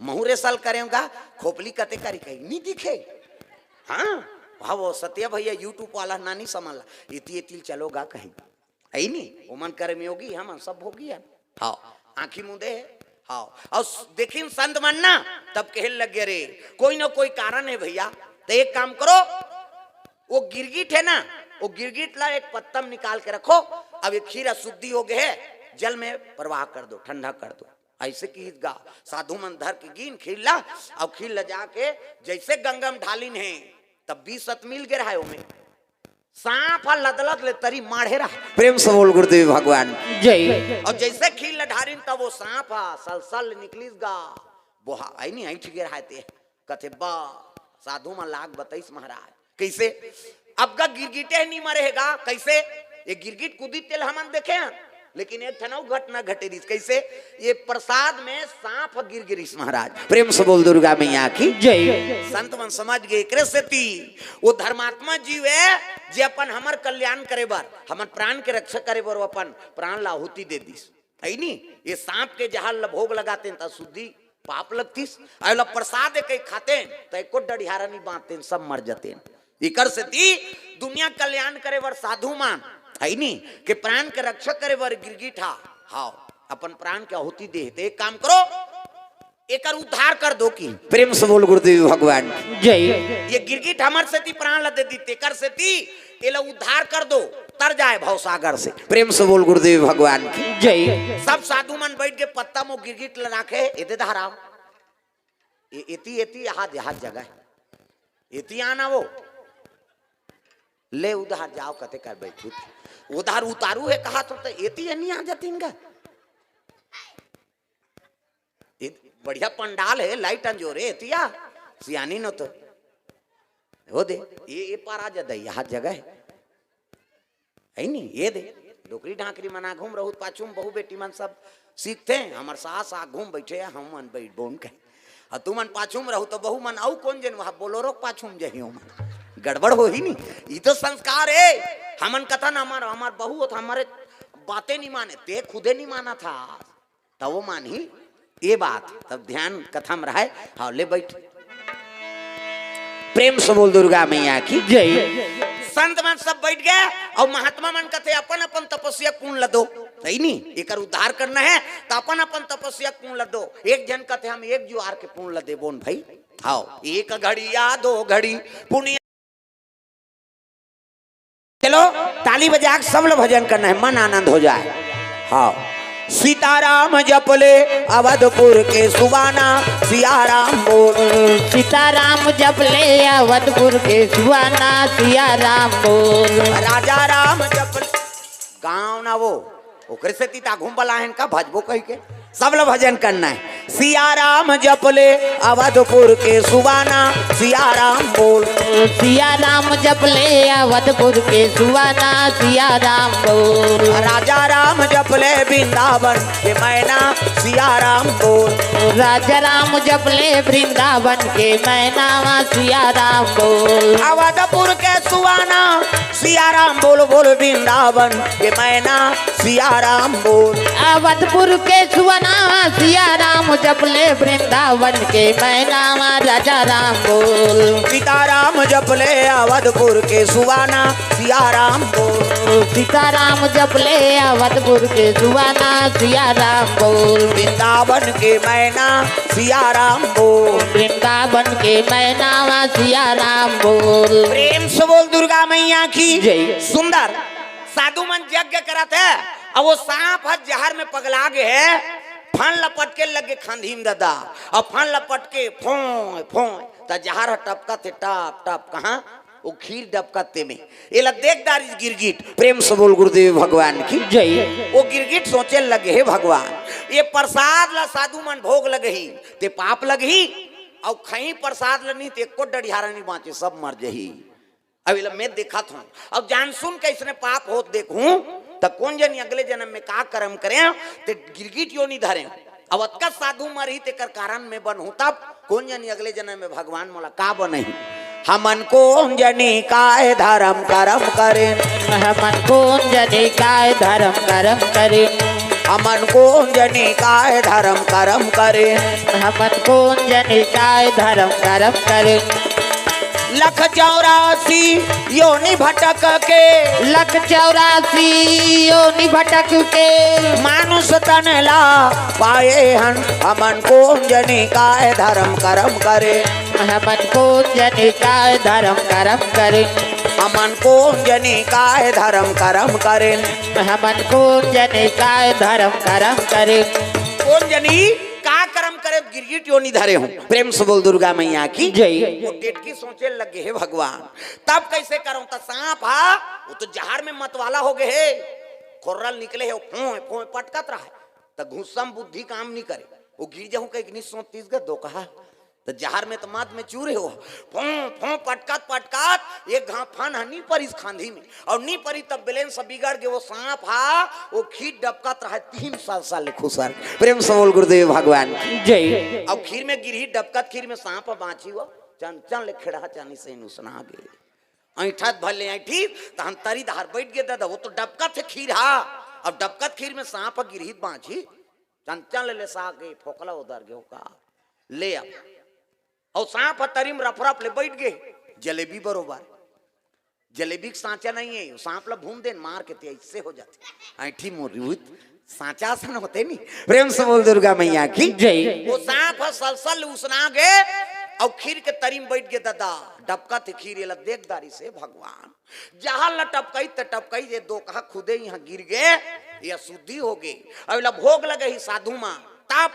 महूँ रे साल करेंव गा, खोपली कते करी कही, "नी दिखे।" हाँ, हाँ, वो सत्या भैया YouTube वाला नानी समझ ला, "एती एती ल चलो गा," कही। है नी, ओमन कर्मयोगी, हमन सब भोगी हन। हाँ, आँखी मूंदे हे। हाँ, अउ स-, देखिन संत मन ना, तब कहे लगे, "रे, कोई ना कोई कारण हे भैया, त एक काम करो, वो गिरगिट हे ना, वो गिरगिट ला एक पत्ता म निकाल के रखो, अब ये खीर अशुद्धि हो गे हे, जल में प्रवाह कर दो, ठंडा कर दो।" अइसे किहिस गा, साधु मन धर के गीन खीर ला, अउ खीर ला जाके जइसे गंगा म ढालिन हे, तब बीस सत मिल गे रहय ओमे। सांप ह लदलद ले तरी माढ़े रहा। प्रेम से बोल गुरुदेव भगवान। जय। अउ जइसे खीर ल ढारिन तब वो सांप ह सलसल ले निकलिस गा। बोहा, अइ नी, अइठ गे रहय ते। कथे, "बा, साधु मन लाग बतइस महाराज।" कइसे? अब गा गिरगिटे ह नी मरे हे गा, कइसे? ये गिरगिट कूदिस तेला हमन देखे हन, लेकिन एक ठन अउ घटना घटे रिहिस। कइसे? ये प्रसाद में सांप ह गिर गे रिहिस महाराज। प्रेम से बोल दुर्गा मैया की। जय। संत मन समझ गे, एकरे सेती वो धर्मात्मा जीव हे, जे अपन हमर कल्याण करे बर, हमर प्राण के रक्षा करे बर वो अपन प्राण ला आहुति दे दिस। है नी? ये सांप के जहर ल भोग लगातेन त शुद्धि पाप लगतिस, अउ एला प्रसाद कहि खातेन त एको डढ़ियारा नी बांचतेन, सब मर जतेन। इकर सेती दुनिया कल्याण करे बर साधु मन, है नी, के प्राण के रक्षा करे बर गिरगिट हा, हाव, अपन प्राण के आहुति दे। ते एक काम करो, एकर उद्धार कर दो कि। प्रेम से बोल गुरुदेव भगवान की। जय। ये गिरगिट हमर सेती प्राण ला दे दी, तेकर सेती एला उद्धार कर दो, तर जाए भवसागर से। प्रेम से बोल गुरुदेव भगवान की। जय। सब साधु मन बैठ के पत्ता मो गिरगिट ला राखे, एदे धाराव। ए-, एती, एती, हाथ, हाथ जगह है। एती आना वो। ले उधार जाओ, कते कर बैठू। उधार उतारू है कहा तो, तो एती है नहीं आ जाती इनका। बढ़िया पंडाल है, लाइट अंजोरे, एतिया। सियानी न तो। हो दे, ये, ये पार आ जा दई, हाथ जगह है। है नी, ये दे। डोकरी ढाकरी मन आघू म रहू, पाछू म बहू बेटी मन सब सीखथे। हमर सास आघू म बैठे, हम मन बैठ बोन के। अउ तुमन पाछू म रहू, तो बहू मन अउ कोन जन वहाँ बोलोरो के पाछू म जही ओमन। गड़बड़ होही नी। ई तो संस्कार है। हमन कथन हमर, हमर बहू होत, हमरे बातें नहीं माने, ते खुदे नहीं माना था। तब वो मानही ये बात, तब ध्यान कथा म रहय। हाँ, ले बैठ। प्रेम से बोल दुर्गा मैया की। जय। संत मन सब बैठ गए अउ महात्मा मन कथे अपन अपन तपस्या के पुण्य ल दो, सही नी? एकर उद्धार करना है त अपन अपन तपस्या के पुण्य ल दो। एक जन कथे हम एक जुआर के पुण्य ल देबोन भाई। हाव, एक घड़िया दो घड़ी पुण्य। चलो, ताली बजा के सब लोग भजन करना है, मन आनंद हो जाए। हाँ। सीताराम जप ले अवधपुर के सुबाना, सिया राम बोल। सीताराम जप ले अवधपुर के सुबाना, सिया राम बोल। राजा राम जप ले, गाँव ना वो, ओकरे सेती त आघू म बलाहेन का भजबो कहिके। सब ल भजन करना है। सिया राम जप ले अवधपुर के सुबाना, सिया राम बोल। सिया राम जप ले अवधपुर के सुबाना, सिया राम बोल। राजा राम जप ले वृंदावन के मैना, सिया राम बोल। राजा राम जप ले वृंदावन के मैना, सिया राम बोल। अवधपुर के सुबाना, सिया राम बोल, बोल वृंदावन के मैना, सिया राम बोल। अवधपुर के सुबाना, सिया राम जप ले वृंदावन के मैना, राजा राम बोल। सीताराम जप ले अवधपुर के सुबाना, सिया राम बोल। सीताराम जप ले अवधपुर के सुबाना, सिया राम बोल। वृंदावन के मैना, सिया राम बोल। वृंदावन के मैना, सिया राम बोल। प्रेम से बोल दुर्गा मैया की। जय। सुंदर। साधु मन यज्ञ करत हे, अब वो सांप ह जहर में पगला गे हे, फन लपट के लगे खांधी में ददा, अब फन लपट के फोय फोय, त जहर ह टपकत हे, टप टप, कहाँ? वो खीर डबकत ते में। एला देख डारिस गिरगिट। प्रेम से बोल गुरुदेव भगवान की। जय। वो गिरगिट सोचे लगे, हे भगवान, ये प्रसाद ला साधु मन भोग लगही, ते पाप लगही, अउ खही प्रसाद ल नहीं, ते एको डढ़ियारा नहीं बाँचे, सब मर जही। अब एला मैं देखत हूँ, अब जान सुन के इसने पाप होत देखूं, त कोन जनी अगले जन्म में का कर्म करें, ते गिरगिट योनि धरें। अब अतका साधु मरही, तेकर कारण मैं बनहूं, तब कोन जनी अगले जन्म में भगवान मोला का बनही। हमन कोन जनी काय धर्म कर्म करें। हमन कोन जनी काय धर्म कर्म करें। हमन कोन जनी काय धर्म कर्म करें। हमन कोन जनी काय धर्म कर्म करें। लख चौरासी योनि भटक के। लख चौरासी योनि भटक के। मानुष तन ला पाए हन। हमन कोन जनी काय धर्म कर्म करे। हमन कोन जनी काय धर्म कर्म करे। हमन कोन जनी काय धर्म कर्म करे। हमन कोन जनी काय धर्म कर्म करे। कोन जनी का कर्म करे, गिरगिट योनि धरे हूँ। प्रेम से बोल दुर्गा मैया की जय। वो टेटकी सोचे लगे, हे भगवान, तब कैसे करूं? त सांप हा, वो तो जहर में मतवाला हो गए हे, खोर्रल निकले हे, फोय फोय पटकत रहा, त गुस्सा में बुद्धि काम नहीं करे, वो गिर जाऊं कहीं नहीं सोच तीस गए दो कहा, त जहर में तो मद में चूरे हो, फों फों पटकत पटकत एक घां फन ह नी परिस खांधी में, और नी परी तब बेलेंस बिगड़ गए, वो सांप हा, वो खीर डबकत रहा तीन साल साल ले खुसर। प्रेम से बोल गुरुदेव भगवान की। जय। अब खीर में गिरही डबकत खीर में सांप बांची वो, चंचल ले खेड़ा चानी से नुसना गे। ऐठत भले ऐठी, तहन तरी धार बैठ गए दादा, वो तो डबकत हे खीर हा। अब डबकत खीर में सांप गिरही बांची, चंचल ले सा गए, फोकला उधर गए का। ले अब। और सांप ह तरी में रफ रफ ले बैठ गए, जलेबी बरोबर। जलेबी के सांचा नहीं है, वो सांप ला भून देन मार के ते ऐसे हो जाथे। ऐठी मोरी हुई सांचा असन होथे नी। प्रेम से बोल दुर्गा मैया की। जय। वो सांप ह सलसल उसना गे, अउ खीर के तरी म बैठ गे ददा। डबकत हे खीर, एला देख डारिस हे भगवान, जहां ल टपकई त टपकई, ये दोकहा खुदे इहां गिर गे, ये अशुद्धि हो गे। अब एला भोग लगही साधु मन, तब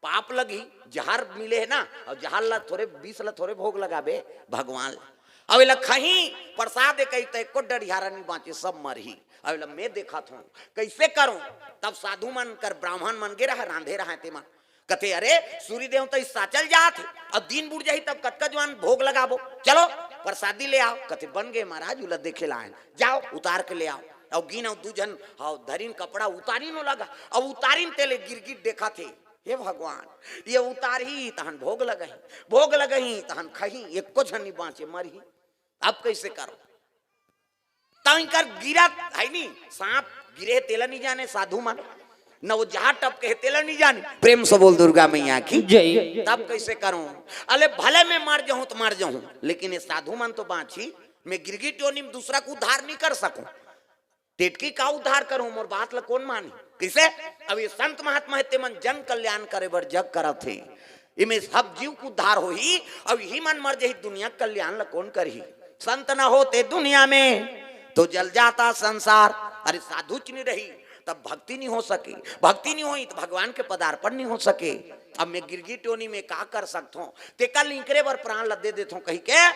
पाप लगही। जहर मिले हे ना, अउ जहर ला थोरे, विष ला थोरे भोग लगाबे भगवान ला। अब एला खही, प्रसाद ए कही त एको डढ़ियारा नी बांचे, सब मरही। अब एला मैं देखत हूं, कइसे करूं? तब साधु मन कर, ब्राह्मण मन गे रहा, रांधे रहा ते मन कथे, "अरे सूर्य देवता इस साचल जात हे, अब दिन बुड़ जाही तब कतका जुआन भोग लगाबो, चलो प्रसादी ले आओ।" कथे, "बन गे महाराज, उला देखे ला आयन, जाओ उतार के ले आओ।" अउ गिन अउ दू झन, अउ धरिन कपड़ा उतारिन ओ लगा, अउ उतारिन तेले गिरगिट देखत हे, "हे भगवान, ये उतारही तहन भोग लगही, भोग लगही तहन खही, एको झन नी बांचे, मरही, अब कइसे करो?" तब इनकर गिरत है नी, सांप गिरे हे तेला नी जाने साधु मन, न वो जहां टपके हे तेला नी जाने। प्रेम से बोल दुर्गा मैया की। जय। तब कइसे करूं? अले भले मैं मर जाहूं त मर जाहूं, लेकिन ये साधु मन तो बांची, मैं गिरगिट योनि म दूसरा के उद्धार नी कर सकूं। टेटकी का उद्धार करूं, मोर बात ल कोन मानही? कइसे? अब ये संत महात्मा हे, ते मन जन कल्याण करे बर जग करत हे। इमे सब जीव के उद्धार होही, अब इही मन मर जही, दुनिया के कल्याण ल कोन करही? संत न होते दुनिया में तो जल जाता संसार। अरे साधु च नी रही, तब भक्ति नी हो सके, भक्ति नी होही त भगवान के पदार्पण नी हो सके। अब मैं गिरगिट योनि में का कर सकथों, तेकर ल इंकरे बर प्राण ल दे देथों कहिके,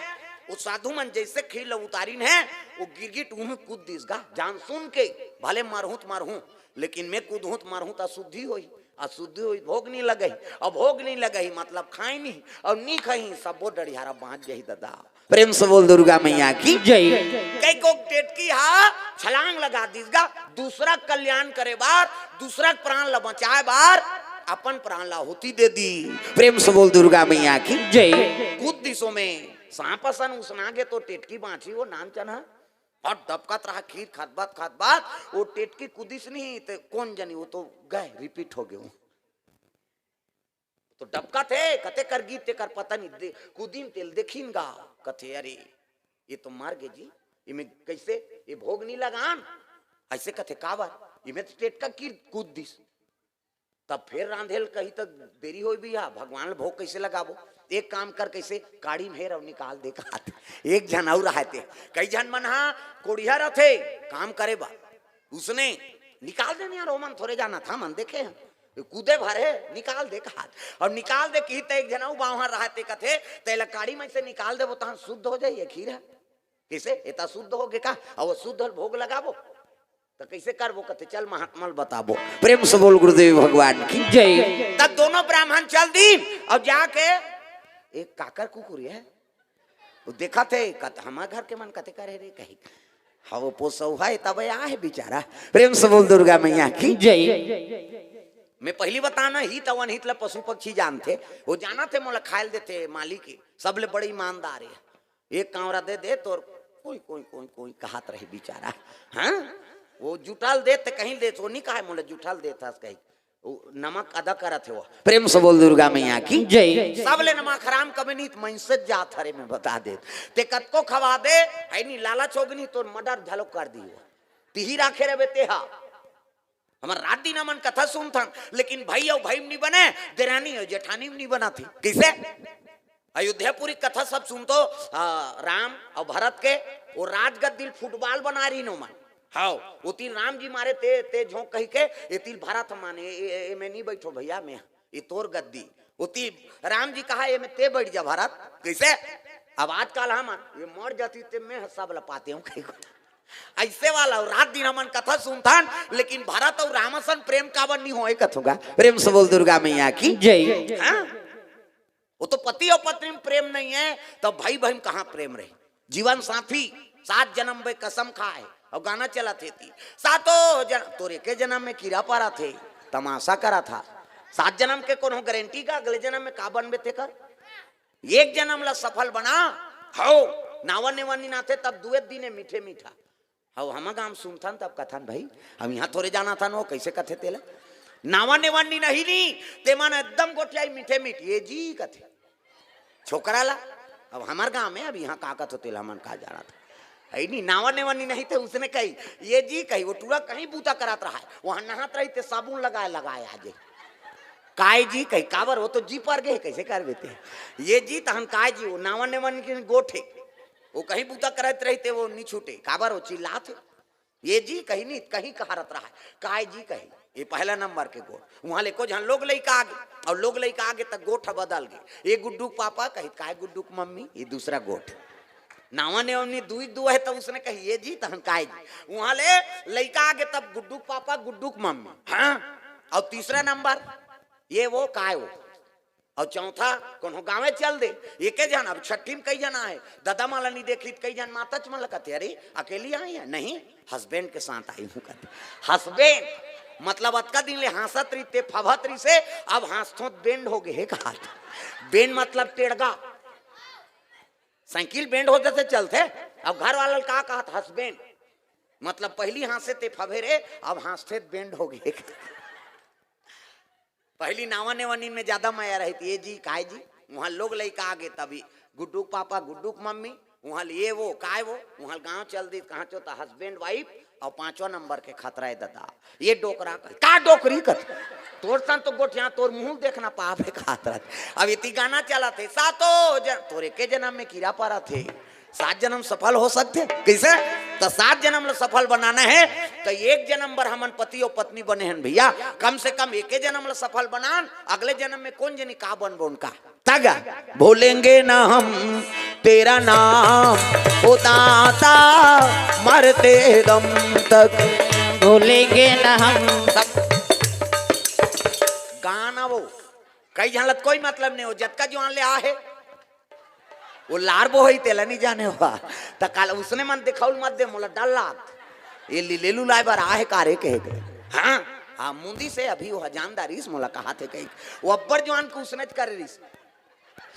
वो साधु मन जइसे खीर ल उतारिन हे, वो गिरगिट उहें कूद दिस गा, जान सुन के, भले मरहूं त मरहूं, लेकिन मैं कूदहूं त मरहूं त अशुद्धि होही, अशुद्धि होही, भोग नी लगही, अउ भोग नी लगही मतलब खाय नी, अउ नी खही, सबो डढ़ियारा बांच जही ददा। प्रेम से बोल दुर्गा मैया की। जय। कई को टेटकी हा छलांग लगा दिस गा, दूसरा कल्याण करे बर, दूसरा प्राण ल बचाए बर अपन प्राण ल आहुति दे दी। प्रेम से बोल दुर्गा मैया की। जय। कूद दिस ओमे, सांप असन उसना गे तो टेटकी बांची, वो नानचन हा, अउ डबकत रहा खीर खतबत खतबत, वो टेटकी कूदिस नी, ते कोन जनी, वो तो गए, रिपीट हो गे वो। तो डबकत हे, कते कर गिस तेकर पता नी, दे-, कूदिन तेल देखिन गा, कथे, "अरे, ये तो मर गे जी, इमे कइसे, ये भोग नी लगान?" अइसे कथे, "काबर? इमे तो टेटका गिर कूद दिस।" तब फेर रांधे ल कही त देरी होय भैया, भगवान ल भोग कइसे लगाबो? एक काम कर, कइसे काड़ी म हेर अउ निकाल दे कहात। एक झन अउ रहते, कई झन मन हा कोढ़िया रथे काम करे बर, उसने निकाल दे न यार, ओमन थोरे जानत हे, हमन देखे हन, कूदे भर हे, निकाल दे कहात। अउ निकाल दे किही त एक झन अउ बावहा रहते कथे, "तेला काड़ी म से निकाल देबो तहन शुद्ध हो जाही खीर ह।" कइसे? एता शुद्ध हो गे का? अउ वो शुद्ध ल भोग लगाबो? त कइसे करबो? कथे, "चल महात्मा ल बताबो।" प्रेम से बोल गुरुदेव भगवान की। जय। तब दोनों ब्राह्मण चल दी अउ जाके एक काकर कुकुर हे, वो देखत हे, कत-, "हमर घर के मन कते करे रे?" कही, "हाँ, वो पोसउहा हे, तब आय हे बिचारा।" प्रेम से बोल दुर्गा मैया की। जय। मैं पहिली बताना, हित अउ अनहित ल पशु पक्षी जानथे, वो जानत हे मोला खाय ल देथे मालिक, सबले बड़े ईमानदार हे। एक कांवरा दे दे तोर, कोई, कोई, कोई, कोई कहत रही बिचारा। हाँ, वो जुटा ल दे त कहीं दे, वो नी कहे मोला जुटा ल देथस कही। वो नमक अदा करत हे वो। प्रेम से बोल दुर्गा मैया की। जय। सबले नमक हराम कबे नी त मइनसे जात हरे, मैं बता दे। ते कतको खवा दे, है नी लालच होगे नी, तोर मर्डर घलो कर दी वो। तिही राखे रहे ते हा। हमर रात दिन हमन कथा सुनथन, लेकिन भाई अउ भाई म नी बने, देरानी अउ जेठानी म नी बनत हे। कइसे? अयोध्यापुरी कथा सब सुनथो, आ, राम अउ भरत के, वो राजगद्दी ल फुटबॉल बना रहिन ओमन। हव, ओती राम जी मारे ते, ते झोंक कहिके, एती ल भरत ह माने, ए, ए, ए, एमे नी बइठो भैया, मैं, ये तोर गद्दी। ओती राम जी कहा, "एमे ते बइठ जा भरत।" कइसे? अब आजकल हमन, "ये मर जाती ते मैं ह सब ल पातेंव," कहिके। अइसे वाला, अउ रात दिन हमन कथा सुनथन, लेकिन भरत अउ राम असन प्रेम काबर नी होय कथों गा? प्रेम से बोल दुर्गा मैया की। जय। हाँ? वो तो पति अउ पत्नी म प्रेम नइ हे, त भाई बहिन म कहाँ प्रेम रही? जीवन साथी, सात जनम बे कसम खाए, अउ गाना चलत हे ती, "सातों जन-," तोर एके जनम में कीरा परत हे, तमाशा करत हा। सात जनम के कोनो गारंटी का, अगले जनम में का बनबे तेकर? एक जनम ला सफल बना। हव, नावा नेवा नी नाथे तब दुए दिने मीठे मीठा। हव, हमर गांव सुनथन तब कथन, "भाई, हम इहां थोरे जानथन वो कइसे कथे तेला।" नावा नेवा नी नहीं नी, ते मन एकदम गोठियाही मीठे मीठ, "ये जी," कथे छोकरा ला। अब हमर गांव में अब इहां का कथो तेला हमन का जानत। है नी, नावा नेवा नी, नहीं थे उसने कही, "ये जी," कही, वो टूरा कहीं बूता करत रहा है, वहां नहात रही थे, साबुन लगाए लगाए आ जाए। "काय जी?" कही, "काबर?" वो तो जी पर गए, कैसे कर देते हैं? "ये जी," तहन "काय जी?" वो नावा नेवा नी गोठे, वो कहीं बूता करत रही थे, वो नी छूटे, काबर वो चिल्लात है। "ये जी," कही नी, कहीं कहारत रहा है, "काय जी?" कही, ये पहला नंबर के गोठ। वहां ले को झन लोग लइका आगे, और लोग लइका आगे तक गोठ बदल गए। ये गुड्डू के पापा कही, "काय गुड्डू के मम्मी?" ये दूसरा गोठ। नावा नेवा नी दुई दो है, तब उसने कही, "ये जी," तहन "काय जी?" वहां ले लइका आगे तब गुड्डू के पापा, गुड्डू के मम्मी, हाँ, और तीसरा नंबर ये वो, काय वो, और चौथा कोनो गांवे चल दे, एके झन। अब छठी में कई झन आए, ददा मन ला नी देखी त कई झन माता मन ला कथे, "अरे, अकेली आई है?" "नहीं, हस्बैंड के साथ आई हूँ," कथे। हस्बैंड मतलब अतका दिन ले हाँसत रहिते, फभत रहिसे, अब हाँसथों त बेंड हो गए हे कहात। बेंड मतलब टेड़गा। साइकिल बेंड हो जाथे, चलथे। अब घर वाला ल का कहत, हस्बैंड। मतलब पहली हाँसे ते फभे रे, अब हाँसथे त बेंड हो गए। पहली नावा नेवा नीन में ज्यादा मया रही थी, "ये जी, काय जी?" वहां लोग लइका आगे तभी गुड्डू के पापा, गुड्डू के मम्मी, वहां ये वो, काय वो, वहां गांव चल दी, कहाँ चो त हस्बैंड वाइफ और पांचवा नंबर के खतरा है दादा। ये डोकरा कही, "का डोकरी कथे? तोर सन तो गोठिया, तोर मुंह देखना पाप है," कहात रहत। अब इति गाना चलत हे, "सातो जन-," तोर एके जन्म में कीड़ा पड़त हे, सात जन्म सफल हो सकथे। कैसे? तो सात जन्म ला सफल बनाना है, तो एक जन्म बर हमन पति और पत्नी बने हन भैया, कम से कम एके जन्म ला सफल बनान, अगले जन्म में कोन जनी का बनबो उनका। तगा, "भूलेंगे ना हम तेरा नाम, ओ दाता, मरते दम तक।" भूलेंगे ना हम। सब गाना वो, कई झन ला त कोई मतलब नहीं हो, जतका जुआन ले आ हे, वो लार बो होई, तेला नहीं जाने हुआ। त काल उसने मन दिखाउल मत दे, मोला डर लाग। ये लीलेलू लाए बर आ हे कारे कहे गए। हाँ, हाँ, मुंदी से अभी वो हजामदारी से मोला कहा थे कही। वो अब्बर जुआन को उसने च करे रिस।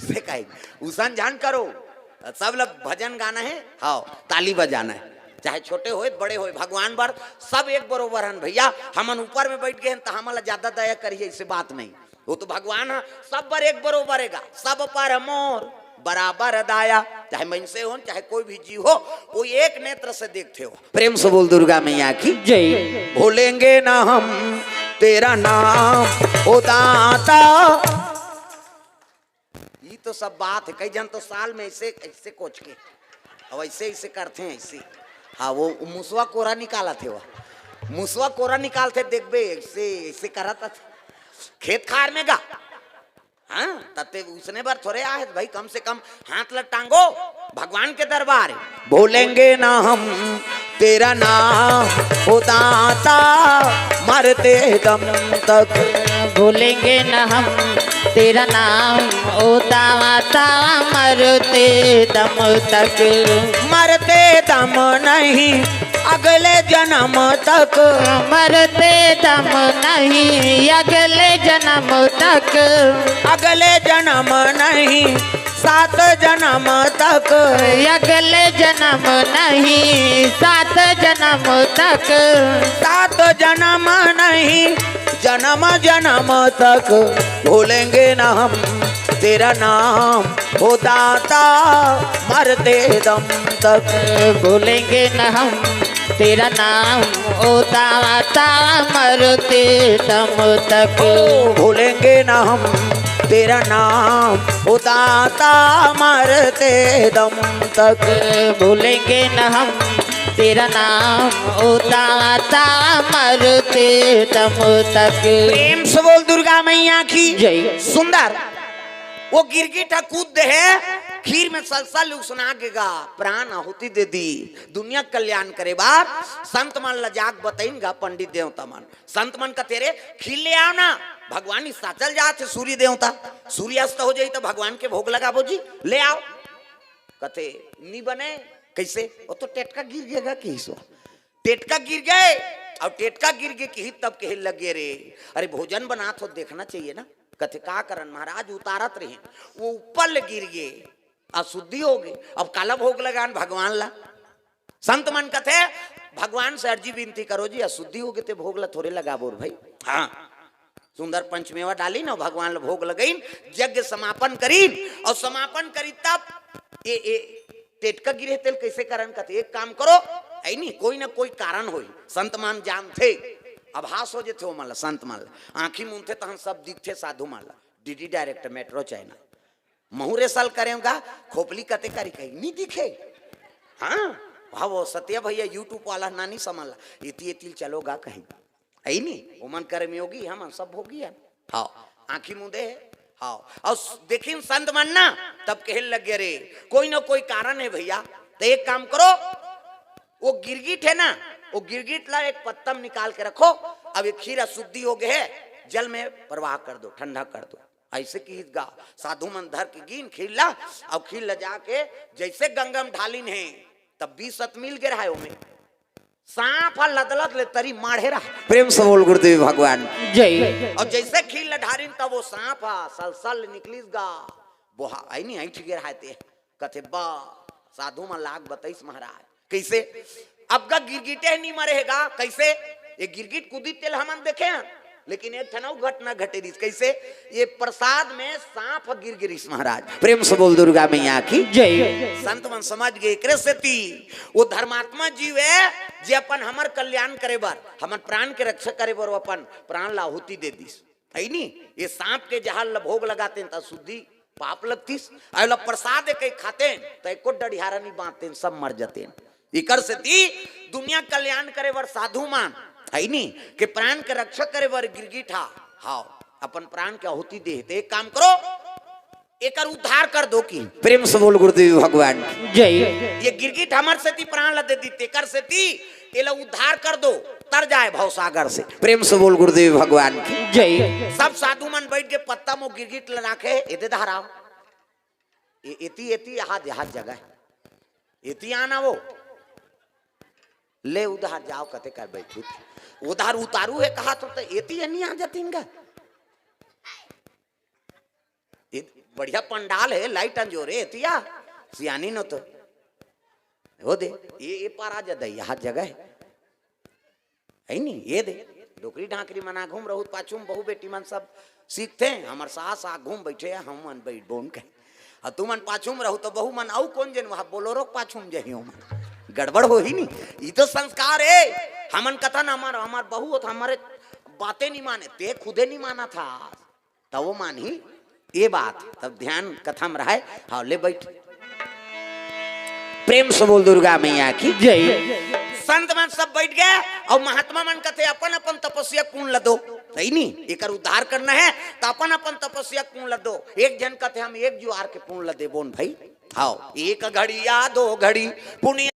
से कही, "उसन झन करो, सब ला भजन गाना है, हाँ, ताली बजाना है, चाहे छोटे होए, बड़े होए, भगवान बर सब एक बरोबर हन भैया।" हमन ऊपर में बैठ गए हन, त हमन ला ज्यादा दया करिए, ऐसे बात नहीं। वो तो भगवान ह, सब बर एक बरोबर हे गा, "सब पर मोर बराबर दाया।" चाहे मनसे होन, चाहे कोई भी जीव हो, वो एक नेत्र से देखते हो। प्रेम से बोल दुर्गा मैया की जय। "भूलेंगे ना हम तेरा नाम, ओ दाता।" ये तो सब बात है, कई झन तो साल में ऐसे, ऐसे कोच के, अब ऐसे, ऐसे करते हैं, ऐसे। हाँ, वो मुसवा कोरा निकालत हे, वो मुसवा कोरा निकालथे, देखबे, ऐसे, ऐसे करत हे। खेत खार में गा, हाँ, तते उसने बर थोरे आहे भाई, कम से कम हाथ ला टांगो, भगवान के दरबार हे। "भूलेंगे ना हम तेरा नाम, ओ दाता, मरते दम तक।" भूलेंगे ना हम तेरा नाम, ओ दाता, मरते दम तक। मरते दम नहीं, अगले जन्म तक। मरते दम नहीं, अगले जन्म तक। अगले जन्म नहीं, सात जन्म तक। अगले जन्म नहीं, सात जन्म तक। सात जन्म नहीं, जन्म जन्म तक। भूलेंगे ना हम तेरा नाम, ओ दाता, मरते दम तक। भूलेंगे ना हम तेरा नाम, ओ दाता, मरते दम तक। ओ, भूलेंगे ना हम तेरा नाम, ओ दाता, मरते दम तक। भूलेंगे ना हम तेरा नाम, ओ दाता, मरते दम तक। प्रेम से बोल दुर्गा मैया की जय। सुंदर, वो गिरगिट ह कूद दे हे, खीर में सलसल उसना गे गा, प्राण आहुति दे दी, दुनिया कल्याण करे बर। संत मन ल जाके बतइन गा पंडित देवता मन। संत मन कथे, "रे, खीर ले आओ ना, भगवान इस साचल जात हे सूर्य देवता, सूर्यास्त हो जाई त भगवान के भोग लगाबो जी, ले आओ।" कथे, "नी बने।" "कैसे?" "वो तो टेटका गिर गे गा," कहिस वो। टेटका गिर गे, अउ टेटका गिर गे किही तब कहे लगे, "रे, अरे, भोजन बनात हो, देखना चाहिए ना।" कथे, "का करन महाराज, उतारत रहे, वो ऊपर ले गिर गे, अशुद्धि हो गे, अब काला भोग लगान भगवान ला?" संत मन कथे, "भगवान से अर्जी विनती करो जी, अशुद्धि हो गे ते भोग ला थोरे लगाबो रे भाई।" हाँ, सुंदर पंचमेवा डालिन अउ भगवान ला भोग लगइन, यज्ञ समापन करिन, अउ समापन करिन तब ए, ए, टेटका गिरे तेल कैसे करन कथे, एक काम करो, ऐ नी, कोई ना कोई कारण होई, संत मन जानथे। अब हास हो जेथे ओमन ला, संत मन ला। आँखी मूंदथे तहन सब दिखथे साधु मन ला। DD direct, metro channel. महूँ रे साल करेंव गा, खोपली कते करी कही, नी दिखे। हाँ, हाँ, वो सत्या भैया YouTube वाला नानी समझ ला, एती एती चलो गा कही। ऐ नी, ओमन कर्मयोगी, हमन सब भोगी हन। हाँ, आँखी मूंदे हे। हाँ, अउ स-, देखिन संत मन ना, तब कहे लगे, "रे, कोई ना कोई कारण हे भैया, त एक काम करो, वो गिरगिट हे ना, वो गिरगिट ला एक पत्ता म निकाल के रखो, अब ये खीर अशुद्धि हो गे हे, जल में प्रवाह कर दो, ठंडा कर दो।" ऐसे किहिस गा, साधु मन धर के गीन खीर ला, अउ खीर ला जाके जैसे गंगा म ढालिन हे, तब विष अतमिल गे रहा हे ओमे। सांप ह लदलद ले तरी माढ़े रहा। प्रेम से बोल गुरुदेव भगवान। जय। अउ जैसे खीर ला ढारिन, तब वो सांप ह सलसल ले निकलिस गा। बोहा, ऐ नी, ऐंठ गे रहा हे ते। कथे, "बा, साधु मन ला आग बतइस महाराज।" कैसे? अब गा गिरगिटे नी मरे हे गा, कैसे? ये गिरगिट कूदी तेल हमन देखे हन, लेकिन एक ठन अउ घटना घटे रिहिस। कैसे? ये प्रसाद में सांप गिर गे रिहिस महाराज। प्रेम से बोल दुर्गा मैया की। जय। संत मन समझ गे, एकरे सेती वो धर्मात्मा जीव हे, जे अपन हमर कल्याण करे बर, हमर प्राण के रक्षा करे बर वो अपन प्राण ला आहुति दे दिस। ऐ नी, ये सांप के जहर ला भोग लगातेन त शुद्धि पाप लगतिस। अउ ला प्रसाद के खातेन त एको डढ़ियारा नी बांचतेन, सब मर जतेन। एकर सेती दुनिया कल्याण करे बर साधु मन, ऐ नी, के प्राण के रक्षा करे बर गिरगिट हा, हाव, अपन प्राण के आहुति दे हे। त एक काम करो, एकर उद्धार कर दो कि। प्रेम से बोल गुरुदेव भगवान। जय। ये गिरगिट हमर सेती प्राण ला दे दिस, तेकर सेती एला उद्धार कर दो, तर जाए भवसागर से। प्रेम से बोल गुरुदेव भगवान की। जय। सब साधु मन बैठ के पत्ता म वो गिरगिट ला राखे, एदे दहराव। ए-, एती, एती, हाथ, हाथ जगह। एती आना वो। ले उधार जाव कथे कर बैठू। उधार उतारू हे कहा तो, तो एती हे नी आ जतिन गा। ए बढ़िया पंडाल हे, लाइट अंजोरे, एती आ। सियानी न तो। हो दे, ये, ये पार आ जा दई, हाथ जगह हे। ऐ नी, ये दे, डोकरी ढाकरी मन आघू म रहू त पाछू म बहू बेटी मन सब सीखथे। हमर सास आघू म बैठे हे, हम मन बैठ बोन कहे। अउ तुमन पाछू म रहू त बहू मन अउ कोन जन वहा बोलोरो के पाछू म जही ओमन। गड़बड़ होही नी। ई तो संस्कार हे। हमन कथन हमर, हमर बहू होत हमरे बाते नी माने, ते खुदे नी मानत हस। त वो मानही ये बात, तब ध्यान कथा म रहय। हाँ, ले बैठ। प्रेम से बोल दुर्गा मैया की। जय। संत मन सब बैठ गे अउ महात्मा मन कथे, "अपन अपन तपस्या के पुण्य ल दो।" सही नी? एकर उद्धार करना हे त अपन अपन तपस्या के पुण्य ल दो। एक झन कथे, "हम एक जुआर के पुण्य ल देबोन भई।" हाव, एक घड़िया दो घड़ी पुण्य